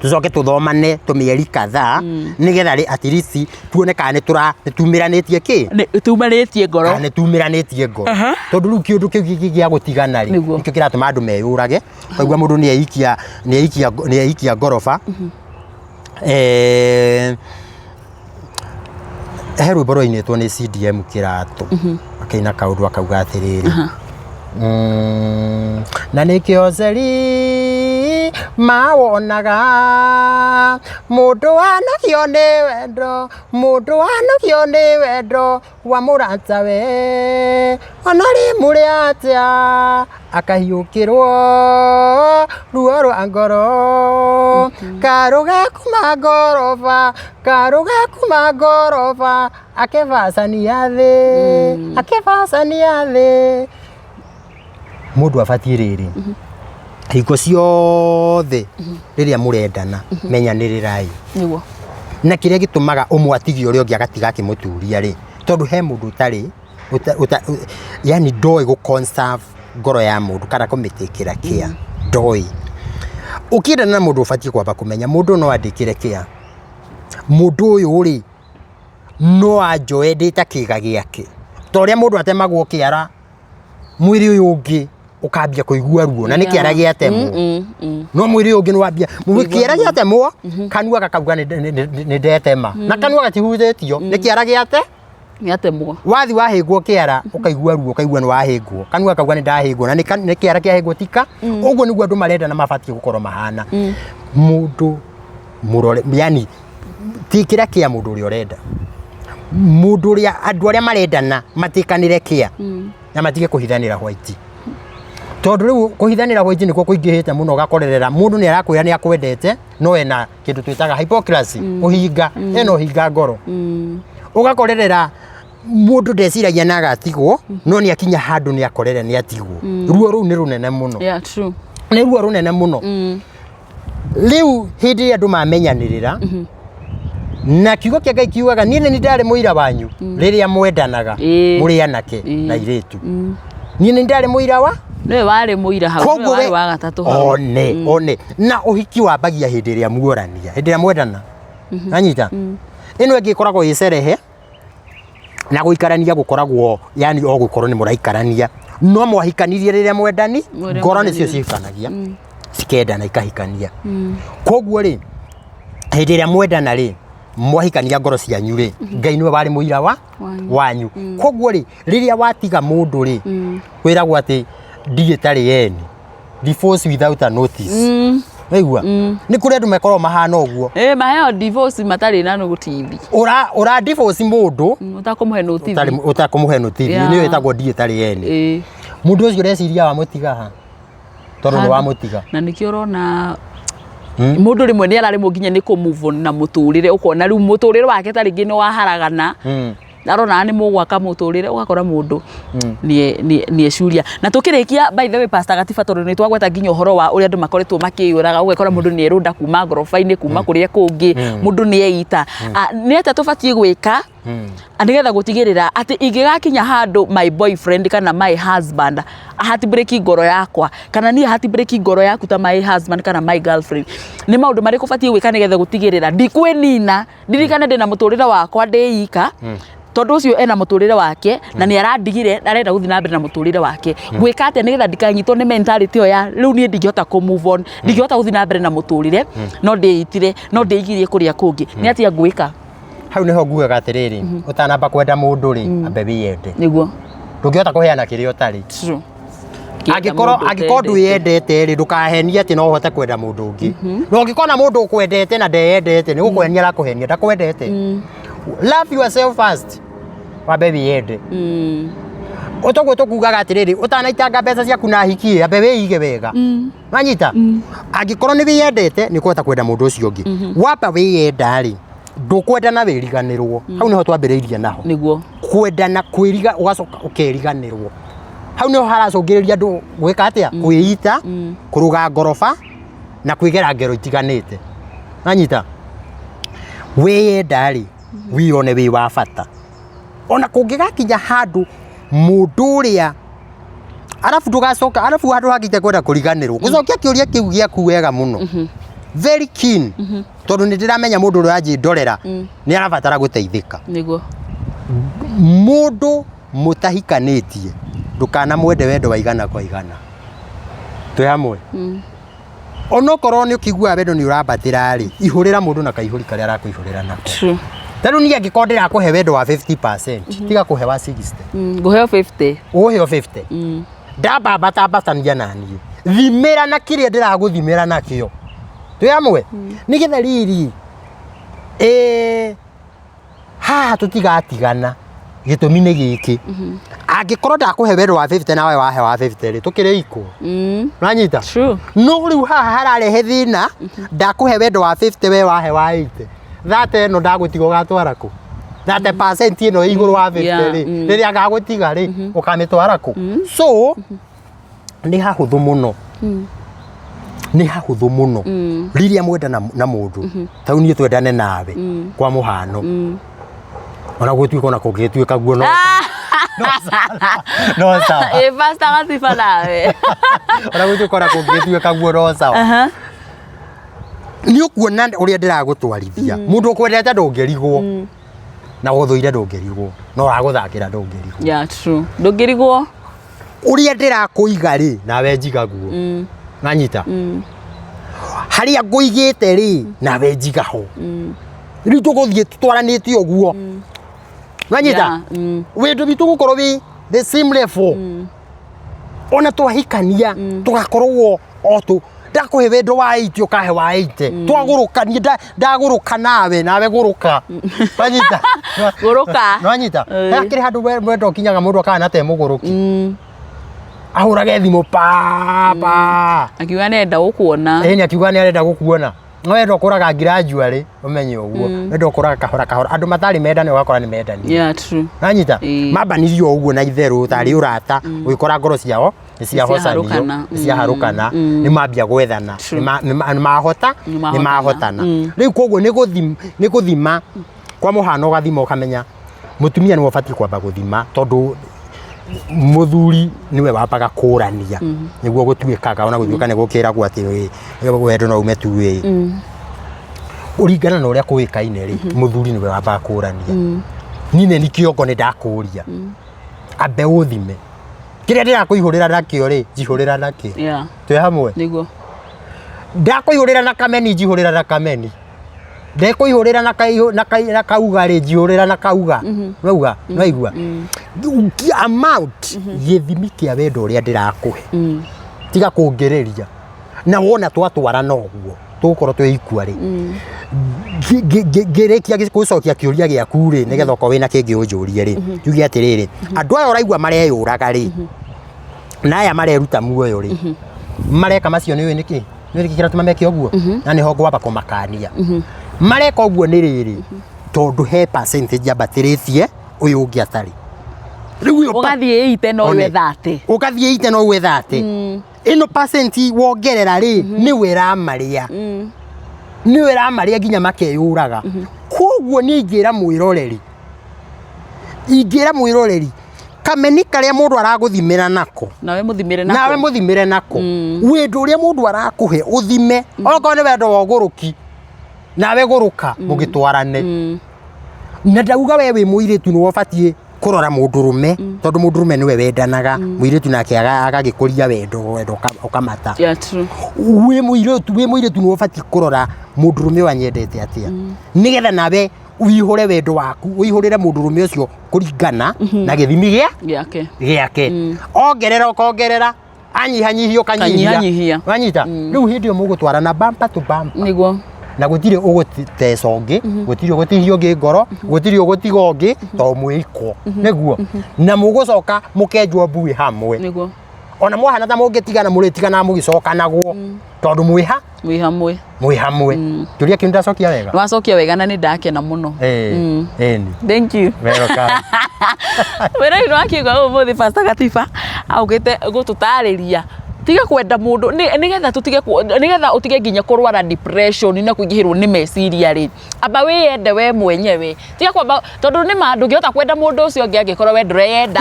tucoke tuthomane tũmĩeri kadhaa nĩgetha rĩ at least tuone kana nĩ tũra nĩ tumĩranĩtie kĩ Nĩ tumarĩtie ngoro. kana nĩ tumĩranĩtie ngoro tondũ rĩu kĩũndũ kĩu gĩkĩ gĩa gũtigana rĩ Nĩguo. nĩkĩo kĩratũma andũ meyũrage ũkaigua mũndũ nĩ eikia nĩ eikia nĩ eikia ngoroba Eh, he rwĩmbo rwainĩtwo nĩ CDM Kĩratũ akĩina kaũndũ akauga atĩrĩrĩ na nĩkĩo ceri mawonaga mũndũ wanogio nĩ wendo mũndũ wanogio nĩ wendo wa mũratawe ona rĩmũrĩ atĩa akahiũkĩrwo ruo rwa ngoro karũga kuma ngoroba karũga kuma ngoroba akĩbacania thĩ akĩbacania thĩ mũndũ abatiĩ rĩrĩ hingo ciothe rĩrĩa mũrendana menyanĩrĩrai Nĩguo. na kĩrĩa gĩtũmaga ũmwe atigie ũrĩa ũngĩ agatiga akĩmũturia rĩ tondũ he mũndũ ũtarĩ ũta, ũta, yani ndoĩ gũ conserve ngoro ya mũndũ kana kũmĩtĩkĩra kĩa ndoĩ ũkĩendana na mũndũ ũbatiĩ kwamba kũmenya mũndũ no andĩkĩre kĩa mũndũ ũyũ rĩ no anjoe ndĩ ta kĩga gĩake ta ũrĩa mũndũ atemagwo kĩara mwĩrĩ ũyũ ũngĩ ũkambia kũigua ruo na nĩ kĩara gĩatemwo no mwĩrĩ ũyũ ũngĩ nĩwambia kĩara gĩatemwo kanua gakauga nĩ- nĩ- nĩ nĩ ndetema na kanua gatihutĩtio nĩ kĩara gĩate Gĩatemwo. wathi wahĩngwo kĩara ũkaigua ruo ũkaigua nĩ wahĩngwo kanua gakauga nĩ ndahĩngwo na nĩ ka- nĩ kĩara kĩahĩngwo tika ũguo nĩguo andũ marenda na mabatiĩ gũkorwo mahana mũndũ mũrore yani ti kĩrĩa kĩa mũndũ ũrĩa ũrenda mũndũ ũrĩa andũ arĩa marendana matĩkanĩre kĩa na matige kũhithanĩra white tondũ rĩu kũhithanĩra white nĩkuo kũingĩhĩte mũno ũgakorerera mũndũ nĩ arakwĩra nĩ akwendete no ena kĩndũ twĩtaga hypocrisy ũhinga ena ũhinga ngoro ũgakorerera mũndũ ndeciragia na agatigwo no nĩ akinya handũ nĩ akorere nĩ atigwo ruo rũu nĩ rũnene mũno Yeah, true. nĩ ruo rũnene mũno rĩu hĩndĩ ĩrĩa andũ mamenyanĩrĩra na kiugo kĩa Ngai kiugaga niĩ nĩ ndarĩ mũira wanyu rĩrĩa mwendanaga Ĩĩ. mũrĩ anake Ĩĩ. na airĩtu niĩ nĩ ndarĩ mũira wa Nĩwe warĩ mũira hau, nĩwe Koguo warĩ we- wa gatatũ hau. one one na ũhiki wambagia hĩndĩ ĩrĩa muorania hĩndĩ ĩrĩa mwendana anyita ĩno ĩngĩ ĩkoragwo ĩ cerehe na gũikarania gũkoragwo yani o gũkorwo nĩ mũraikarania no mwahikanirie rĩrĩa mwendani Rĩrĩa ngoro nĩcio mwendanire. cihikanagia cikendana ikahikania koguo rĩ hĩndĩ ĩrĩa mwendana rĩ mwahikania ngoro cianyu rĩ Ngai nĩwe warĩ mũira wa Wanyu. wanyu koguo rĩ rĩrĩa watiga mũndũ rĩ kwĩragwo atĩ ndirĩ tarĩ eni divorce without a notice waigua nĩ kũrĩ andũ makoragwo mahana ũguo Ĩ maheo divorce matarĩ na notithi. ũra ũra divorce mũndũ Ũtakũmũhe notithi. ũtarĩ- ũtakũmũhe notithi Yeah. nĩyo ĩtagwo ndirĩ tarĩ eni Ĩ. mũndũ ũcio ũreciria wamũtiga ha tondũ nĩ wamũtiga Na nĩkĩo ũrona mũndũ rĩmwe nĩ araremwo nginya nĩ kũ move on na mũtũrĩre ũkona rĩu mũtũrĩre wake ta rĩngĩ nĩ waharagana arona nĩ mũgwaka mũtũrĩre ũgakora mũndũ nĩ ecuria na tũkĩrĩkia by the way Pastor Gatiba tondũ nĩ twagweta nginya ũhoro wa ũrĩa andũ makoretwo makĩyũraga ũgakora mũndũ nĩ erũnda kuma ngoroba-inĩ kuma kũrĩa kũngĩ mũndũ nĩ eita nĩ atĩa tũbatiĩ gwĩka nĩgetha gũtigĩrĩra atĩ ingĩgakinya handũ my boyfriend kana my husband heartbreak ngoro yakwa kana niĩ heartbreak ngoro yaku ta my husband kana my girlfriend nĩ maũndũ marĩkũ batiĩ gwĩka nĩgetha gũtigĩrĩra ndikwĩnina ndirikane ndĩna mũtũrĩre wakwa ndĩ ika tondũ ũcio ena mũtũrĩre wake na nĩ arandigire arenda gũthiĩ na mbere na mũtũrĩre wake gwĩka atĩa nĩgetha ndikanyitwo nĩ mentality ĩyo ya rĩu niĩ ndingĩhota kũ move on ndingĩhota gũthiĩ na mbere na mũtũrĩre no ndĩitire no ndĩigirie kũrĩa kũngĩ nĩ atĩa ngwĩka hau nĩho ngugaga atĩrĩrĩ ũtanamba kwenda mũndũ rĩ ambe wĩyende nĩguo ndũngĩhota kũheana kĩrĩa ũtarĩ true. Ngĩenda Angĩkorwo mũndũ angĩkorwo ũtendete. ndwĩyendete rĩ, ndũkahenie atĩ no ũhote kwenda mũndũ ũngĩ. Na ũngĩkona mũndũ ũkwendete na ndeyendete, nĩ gũkũhenia arakũhenia, ndakwendete. Love yourself first. Wambe wĩyende. Ũtoguo tũkugaga atĩrĩrĩ, ũtanaitanga mbeca ciaku na hiki, ambe wĩige wega. Wanyita? Angĩkorwo nĩ wĩyendete, nĩ ũkũhota kwenda mũndũ ũcio ũngĩ. Wamba wĩyenda rĩ, ndũkwendana wĩriganĩrwo. Hau nĩho twambĩrĩirie naho. Nĩguo. Kwendana kwĩriga ũgacoka ũkeriganĩrwo. Hau nĩho haracũngĩrĩria andũ gwĩka atĩa? Kwĩita, kũrũga ngoroba na kwĩgera ngero itiganĩte. Wanyita? Wĩyenda rĩ, wĩyone wĩ wa bata. Ona kũngĩgakinya handũ mũndũ ũrĩa arabu ndũgacoka arabu handũ hangĩ itekwenda kũriganĩrwo gũcokia kĩũria kĩu gĩaku wega mũno very keen tondũ nĩ ndĩramenya mũndũ ũrĩa ũranjĩndorera nĩ arabatara gũteithĩka. Nĩguo. Mũndũ mũtahikanĩtie ndũkanamwende wendo wa igana kwa igana. Twĩ hamwe? Onokorwo nĩ ũkĩiguaga wendo nĩ ũrambatĩra rĩ, ihũrĩra mũndũ na kaihũri karĩa arakũihũrĩra nako. True. Ta rĩu niĩ angĩkorwo ndĩrakũhe wendo wa 50%, tiga kũhe wa 60. Ngũheo 50. Ũheo 50. Ndambambata ambatania na niĩ. Thimĩra na kĩrĩa ndĩragũthimĩra nakĩo. Twĩ hamwe? Nĩgetha rĩrĩ, haha tũtigatigana. Gĩtũmi nĩ gĩkĩ. Angĩkorwo ndakũhe wendo wa 50 nawe wahe wa 50 rĩ, tũkĩrĩ equal. Ũranyita? True. No rĩu haha hararehe thĩna, ndakũhe wendo wa 50 we wahe wa 80. Thate ĩno ndagũtiga ũgatwara kũ? 30% ĩno ĩ igũrũ wa 50 rĩ, rĩrĩa ngagũtiga rĩ, ũkamĩtwara kũ? So, nĩ hahũthũ mũno. Nĩ hahũthũ mũno. Rĩrĩa mwendana na mũndũ, ta rĩu niĩ twendane nawe, kwa mũhano. Ona gũtuĩka ona kũngĩtuĩka guo no no sawa. Ĩ pastor gatiba nawe. Ona gũtuĩka ona kũngĩtuĩka guo no sawa. Nĩ ũkuona ũrĩa ndĩragũtwarithia. Mũndũ ũkwendete ndũngĩrigwo. Na ũthũire ndũngĩrigwo. No ũragũthakĩra ndũngĩrigwo. Yeah, true. Ndũngĩrigwo. Ũrĩa ndĩrakũiga rĩ, nawe njiga guo. Nanyita? Harĩa ngũigĩte rĩ, nawe njiga ho. Rĩu tũgũthiĩ tũtwaranĩte ũguo. Nanyita? Yeah, Wendo witũ gũkorwo wĩ the same level. Ona twahikania, tũgakorwo o tũ ndakũhe wendo wa 80 ũkahe wa 80. Twagũrũkania, ndagũrũka nawe, nawe gũrũka. Wanyita? Gũrũka. Nwanyita? Ĩĩ. Hakĩrĩ handũ wendo ũkinyaga mũndũ akana te mũgũrũki. Ahũrage thimũ pa pa. Akiuga nenda gũkuona. Ĩni akiuga nĩ arenda gũkuona. No wendo ũkũraga gradually, ũmenye ũguo. Wendo ũkũraga kahora kahora. Andũ matarĩ mendane ũgakora nĩ mendanire. Yeah, true. Nanyita? Ĩĩ. Mambanirio ũguo na itherũ tarĩ ũrata, ũgĩkora ngoro ciao nĩ ciahocanio, Nĩciaharũkana. nĩ ciaharũkana, nĩ mambia gwethana, True. nĩ mahota, Nĩ nĩ mahotana. Rĩu koguo nĩ gũthima, kwa mũhano ũgathima ũkamenya mũtumia nĩwe ũbatiĩ kwamba gũthima tondũ mũthuri nĩwe wambaga kũrania nĩguo gũtuĩkaga ona gũtuĩka nĩ gũkĩragwo atĩ wendo no ume tu ĩ ũringana na ũrĩa kũĩkaine rĩ, mũthuri nĩwe wambaga kũrania. Niĩ nĩ kĩongo nĩ ndakũria ambe ũthime kĩrĩa ndĩrakũihũrĩra nakĩo rĩ, njihũrĩra nakĩo. Yeah. Twĩ hamwe? Nĩguo. Ndakũihũrĩra na kameni, njihũrĩra na kameni. Ndekũihũrĩra na na kauga rĩ, njihũrĩra na kauga. Nĩwaigua? Nĩwaigua? Amount, gĩthimi kĩa wendo ũrĩa ndĩrakũhe. Tiga kũngĩrĩria. Na wona twatwarana ũguo, tũgũkorwo twĩ equal rĩ. Ngĩrĩkia gũcokia kĩũria gĩaku rĩ, nĩgetha okorwo wĩna kĩngĩ ũnjũrie rĩ, njuge atĩrĩrĩ, andũ aya ũraigua mareyũraga rĩ, na aya mareruta muoyo rĩ, mareka macio nĩ ũĩ nĩkĩ? Nĩ nĩkĩ kĩratũma meke ũguo? Na nĩho ngwamba kũmakania. Mareka ũguo nĩ rĩrĩ, tondũ he percentage yambatĩrĩtie ũyũ ũngĩ atarĩ. Rĩu ũyũ Ũgathiĩ ite no One. ũyũ thate. Ũgathiĩ ite no ũyũ thate. Ĩno percent wongerera rĩ, nĩwe ĩramarĩa. Nĩwe ĩramarĩa nginya makeyũraga. Koguo niĩ ingĩra mwĩroreri, ingĩra mwĩroreri, kameni karĩa mũndũ aragũthimĩra nako, Nawe mũthimĩre nako. Nawe mũthimĩre nako. Wendo ũrĩa mũndũ arakũhe ũthime. Okorwo nĩ wendo wa ũgũrũki, nawe gũrũka mũgĩtwarane. Na ndauga we wĩ mũirĩtu nĩwe ũbatiĩ kũrora mũndũrũme, tondũ mũndũrũme nĩwe wendanaga, mũirĩtu nake agagĩkũria wendo, wendo ũkamata. Yeah, true. Wĩ mũirĩtu, wĩ mũirĩtu nĩwe ũbatiĩ kũrora mũndũrũme ũyũ anyendete atĩa. Nĩgetha nawe ũihũre wendo waku, ũihũrĩre mũndũrũme ũcio kũringana na gĩthimi gĩake. Gĩake. Ongerera ũkongerera, Anyihanyihia ũkanyihia. Kanyihanyihia. Wanyita? Rĩu hĩndĩ ĩyo mũgũtwarana bumper to bumper. Nĩguo. Na gũtirĩ ũgũteca ũngĩ, gũtirĩ ũgũtihia ũngĩ ngoro, gũtirĩ ũgũtiga ũngĩ, tondũ mwĩ ikwo nĩguo na mũgũcoka mũkenjwo mbuĩ hamwe. Nĩguo. Ona mwahana ta mũngĩtigana, mũrĩtigana mũgĩcokanagwo tondũ mwĩha Mwĩ hamwe. Mwĩ hamwe. Kĩũria kĩu ndacokia wega? Wacokia wega na nĩ ndakena mũno. Ĩĩ, ĩni. Thank you. Welcome. Wĩra witũ wa kiugo ũmũthĩ, Pastor Gatiba augĩte gũtũtarĩria tiga kwenda mũndũ nĩgetha tũtige nĩgetha ũtige nginya kũrwara depression na kũingĩhĩrwo nĩ meciria rĩ, amba wĩyende we mwenyewe. Tiga kwamba, tondũ nĩ ma ndũngĩhota kwenda mũndũ ũcio ũngĩ angĩkorwo we ndũreyenda.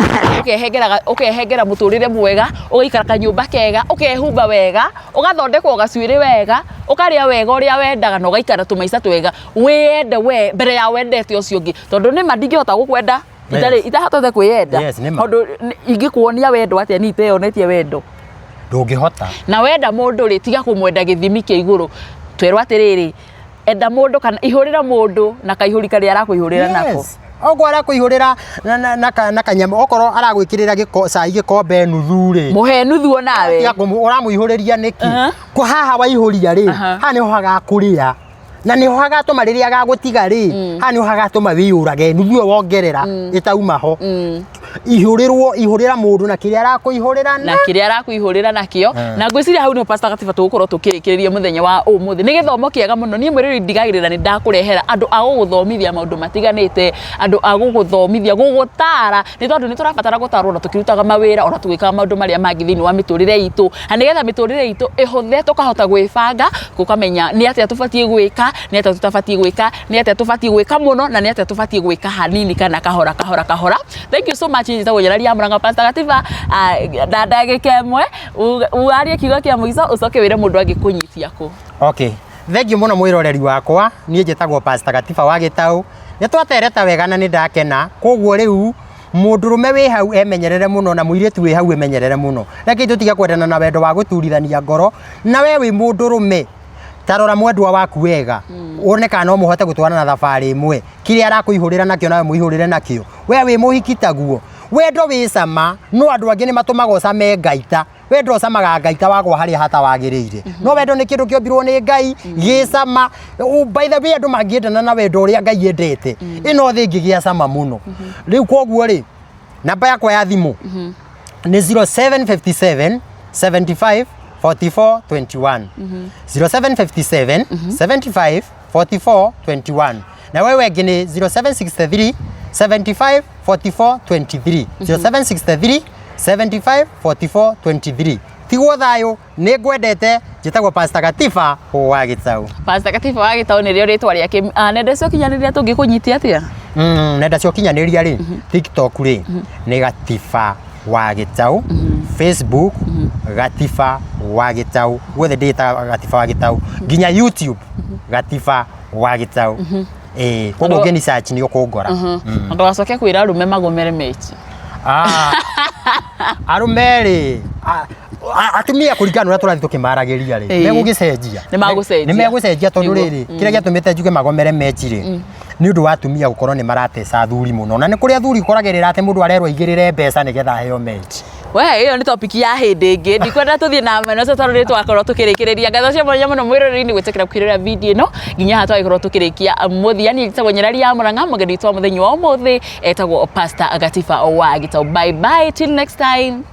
Ũkehengera mũtũrĩre mwega, ũgaikara kanyũmba kega, ũkehumba wega, ũgathondekwo gacuĩrĩ wega, ũkarĩa wega ũrĩa wendaga na ũgaikara tũmaica twega. Wĩyende we mbere ya wendete ũcio ũngĩ, tondũ nĩ ma ndingĩhota gũkwenda itarĩ itahotete kwĩyenda. Yes, nĩ ma. Tondũ ingĩkuonia wendo atĩa niĩ iteyonetie wendo? Ndũngĩhota. Na wenda mũndũ rĩ, tiga kũmwenda gĩthimi kĩa igũrũ. Twerwo atĩrĩrĩ, enda mũndũ kana ihũrĩra mũndũ na kaihũri karĩa arakũihũrĩra nako. Yes. Okorwo arakũihũrĩra na kanyamũ, okorwo aragwĩkĩrĩra gĩko cai gĩkombe nuthu rĩ, mũhe nuthu onawe. Tiga ũramũihũrĩria nĩkĩ? Ko haha waihũria rĩ, haha nĩho hagakũrĩa na nĩho hagatũma rĩrĩa agagũtiga rĩ, haha nĩho hagatũma wĩyũrage nuthu ĩyo wongerera ĩtauma ho. Ihũrĩrwo, ihũrĩra mũndũ na kĩrĩa arakũihũrĩra na kĩrĩa arakũihũrĩra nakĩo. Na ngwĩciria hau nĩho, Pastor Gatiba, tũgũkorwo tũkĩrĩkĩrĩria mũthenya wa ũmũthĩ. Nĩ gĩthomo kĩega mũno. Niĩ mwĩrĩri ndigagĩrĩra nĩ ndakũrehera andũ a gũgũthomithia maũndũ matiganĩte, andũ a gũgũthomithia, gũgũtara, nĩ tondũ nĩ tũrabatara gũtarwo ona tũkĩrutaga mawĩra, ona tũgĩkaga maũndũ marĩa mangĩ thĩinĩ wa mĩtũrĩre itũ, na nĩgetha mĩtũrĩre itũ ĩhũthe, tũkahota gwĩbanga, tũkamenya nĩ atĩa tũbatiĩ gwĩka, nĩ atĩa tũtabatiĩ gwĩka, nĩ atĩa tũbatiĩ gwĩka mũno na nĩ atĩa tũbatiĩ gwĩka hanini kana kahora kahora kahora. Thank you so much. Njĩtagwo Nyarari ya Mũrang'a. Pastor Gatiba, na ndagĩka ĩmwe warie kiugo kĩa mũico, ũcoke wĩre mũndũ angĩkũnyitia kũ. Okay. Thank you mũno mwĩroreri wakwa. Niĩ njĩtagwo Pastor Gatiba wa Gĩtaũ. Nĩ twatereta wega na nĩ ndakena. Koguo rĩu mũndũrũme wĩ hau emenyerere mũno na mũirĩtu wĩ hau emenyerere mũno. Rekei tũtige kwendana na wendo wa gũturithania ngoro. Na we wĩ mũndũrũme, ta rora mwendwa waku wega, wone kana no mũhote gũtwarana thabarĩ ĩmwe. Kĩrĩa arakũihũrĩra nakĩo nawe mũihũrĩre nakĩo. We wĩ mũhiki taguo. Wendo wĩ cama, no andũ angĩ nĩ matũmaga ũcame ngaita. Wendo ũcamaga ngaita wagwa harĩa hatawagĩrĩire. No wendo nĩ kĩndũ kĩombirwo nĩ Ngai gĩ cama. By the way, andũ mangĩendana na wendo ũrĩa Ngai endete, ĩno thĩ ĩngĩgĩa cama mũno. Rĩu koguo rĩ, namba yakwa ya thimũ nĩ 0757 75 44 21, 0757 75 44 21, na wewe ĩngĩ nĩ 0763 75 44 23, 0763 75 44 23. Tigwo thayũ, nĩ ngwendete. Njĩtagwo Pastor Gatiba wa Gĩtaũ. Pastor Gatiba wa Gĩtaũ nĩrĩo rĩtwa rĩake. Nenda cia ũkinyanĩria tũngĩkũnyitia atĩa? Nenda cia ũkinyanĩria rĩ, TikTok rĩ nĩ Gatiba wa Gĩtaũ, Facebook Gatiba wa Gĩtaũ, guothe ndĩtaga Gatiba wa Gĩtaũ, nginya YouTube Gatiba wa Gĩtaũ. Ĩĩ, koguo ũngĩni search nĩ ũkũngora. Na ndũgacoke kwĩra arũme magomere mechi. Ah, arũme rĩ, atumia kũringana na ũrĩa tũrathiĩ tũkĩmaragĩria rĩ, megũgĩcenjia. Nĩ magũcenjia. Nĩ megũcenjia tondũ rĩrĩ, kĩrĩa gĩatũmĩte njuge magomere mechi rĩ, nĩ ũndũ wa atumia gũkorwo nĩ marateca athuri mũno, na nĩ kũrĩ athuri ũkoragĩrĩra atĩ mũndũ arerwo aigĩrĩre mbeca nĩgetha aheo mechi. We ĩyo nĩ topic ya hĩndĩ ĩngĩ, ndikwenda tũthiĩ na mwena ũcio tondũ nĩ twakorwo tũkĩrĩkĩrĩria. Ngatho cia mwanya mũno mwĩroreri-inĩ gwĩtĩkĩra kwĩrora video ĩno nginya haha twagĩkorwo tũkĩrĩkia mũthia. Niĩ njĩtagwo Nyarari ya Mũrang'a, mũgeni witũ wa mũthenya wa ũmũthĩ etagwo Pastor Gatiba wa Gĩtaũ. Bye bye till next time.